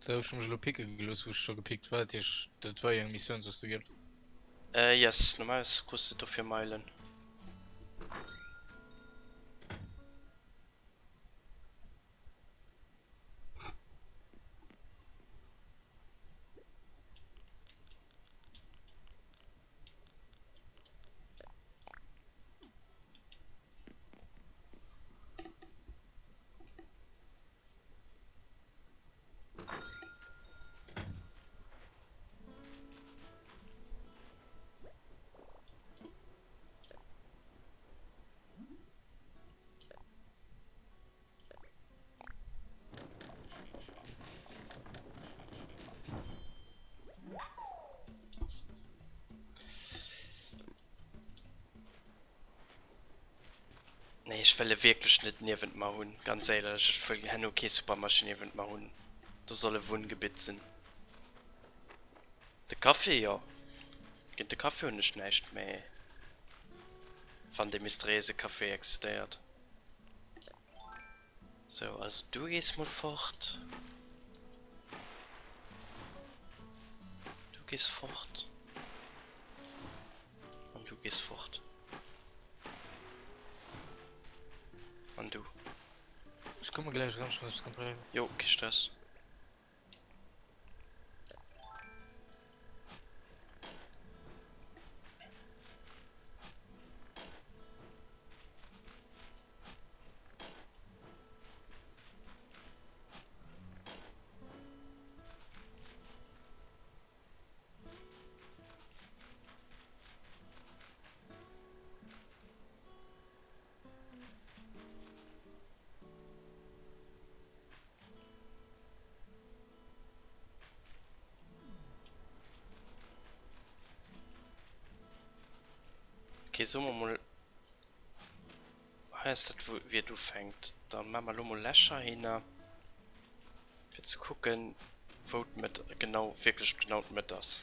Sou, ech hu mech elo picke gelooss, wou ech scho gepickt war. Dat heescht, dat war jo eng Missioun, soss de, gell? Äh, yes, normalerweis krus de dofir Meilen. Nee, ech wëll e wierklech net niewent mer hunn, ganz éierlech. Ech wëll herno kee Supermarché niewent mer hunn. Do soll e Wunngebitt sinn. De Café, jo. Géint de Café hunn ech näischt, mä wann dee mysteriéise Café existéiert. Sou, also du gees mol fort. Du gees fort. An du gees fort. komme gläich erëm, ech muss eppes kontrolléieren. Jo, kee Stress. Okay, soe mer mol, hei ass dat wou wéi et ufänkt. Da maache mer elo mol Lächer hinner, fir ze kucken, wou d'Mëtt genau, wierklech genau d'Mëtt ass.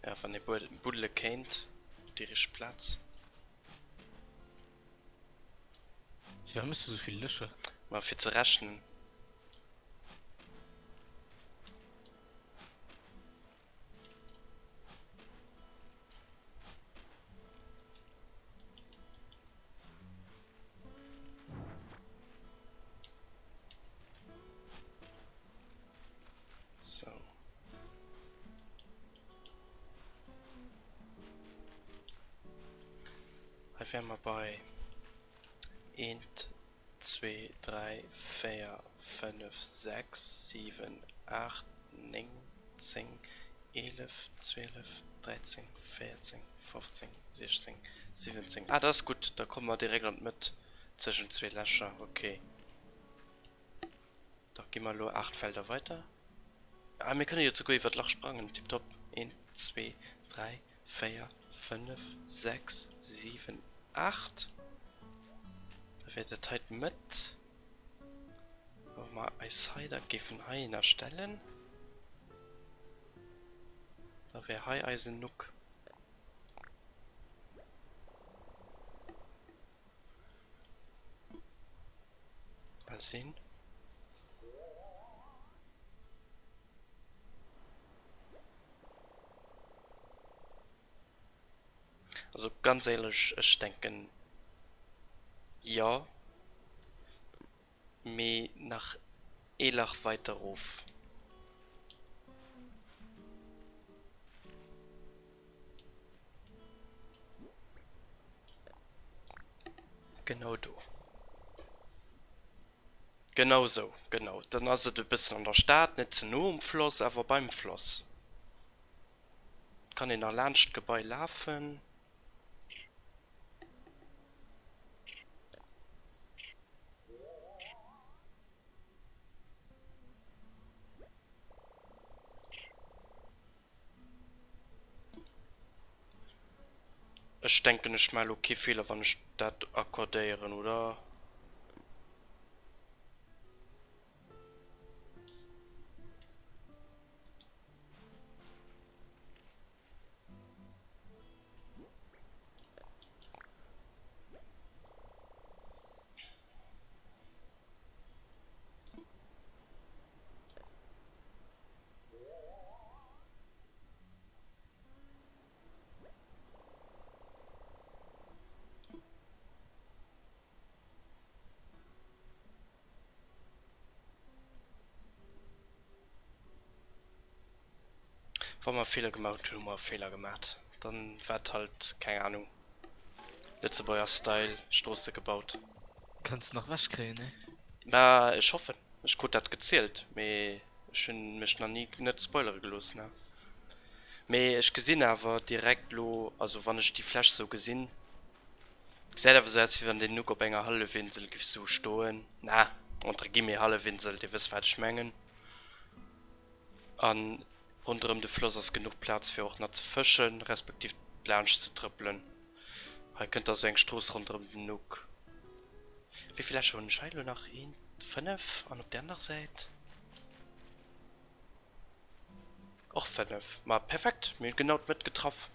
Ja, wann ee buddele kéint op déi richteg Plaz. Firwat méchs du souvill Lächer? Ma fir ze rechnen. So. Hei wäre mer bei 1, 2, 3, 4, 5, 6, 7, 8, 9, 10, 11, 12, 13, 14, 15, 16, 17. Ah, dat ass gutt, da komme mer direkt an d'Mëtt zwëschent zwee Lächer. Ok. Da gi mer elo 8 Felder weider. Ah, mir kënne jo souguer iwwer d'Lach sprangen. Tiptop. 1, 2, 3, 4, 5, 6, 7, 8. Da wär dat hei d'Mëtt. Wa mer eis hei da géifen heihinner stellen, da wär hei eisen Nook. Mal sehen. Also ganz éierlech, ech denken jo, mee nach ee Lach weiter erof. Genau do. Genau sou, genau. Dann ass et e bëssen an der Stad, net ze no um Floss, awer beim Floss. Et kann een nach laanscht d'Gebai lafen. Ech denken ech maa lo kee Feeler wann ech dat accordéieren, oder? Wa mer Feeler gemaach hunn, hu mer Feeler gemaach. Dann war et halt, keng Ahnung, Lëtzebuerger Style, Stroosse gebaut. Kanns nach wech kréien, ne? Mä ech hoffen. Ech krut dat gezielt, mee ech hunn mech nach ni net spoilere gelooss, ne. Mee ech gesinn awer direkt lo, also wann ech déi Fläch sou gesinn, gesäit awer sou aus wéi wann deen Nook op enger Hallefinsel giff sou stoen, na, entre guillemets Hallefinsel, dir wësst wat ech mengen. An ronderëm de Floss ass genuch Plaz fir och nach ze fëschen, respektiv laanscht ze trëppelen. Hei kënnt da sou eng Strooss ronderëm den Nook. Wéi vill Lächer hunn ech hei elo nach? Eent, 5 an op der aner Säit och 5. Ma perfekt, mir hunn genau d'Mëtt getraff.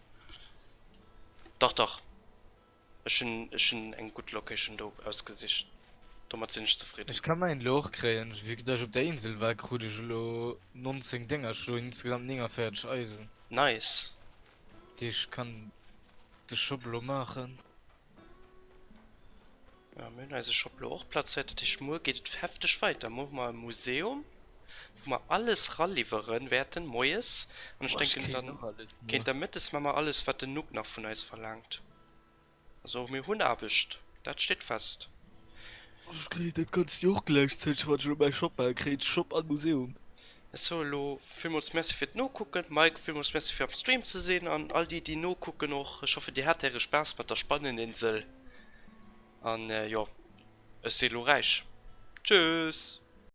Dach, dach. Ech hunn ech hunn eng gutt Location do ausgesicht. Domat sinn ech zefridden. Ech ka mäin elo och kréien. Vue que dass ech op der Insel war, krut ech elo 19 Dénger. Ech hu elo insgesamt 49 Eisen. Nice. Dat heescht, ech kann de Shop elo maachen. Ja, mir hunn eise Shop elo och plazéiert. Dat heescht, muer geet et hefteg weider. Muer hu mer e Museum, wou mer alles raliwwere wäerten, moies. An ech Boah, ech denken, kréien dann och alles muer. géint der Mëttes maache mer alles, wat den Nook nach vun eis verlaangt. Also mir hunn Aarbecht, dat steet fest. Ech kréien dat ganzt Joer och gläichzäiteg, wann ech elo mäi Shop maachen, kréien ech Shop an Museum. Ech soe elo villmools Merci fir d'Nokucken, Mike, villmools Merci fir am Stream ze sinn an all déi déi nokucken och. Ech hoffen dir hat äre Spaass mat der Spanneninsel an jo, ech si elo räich. Tschüss!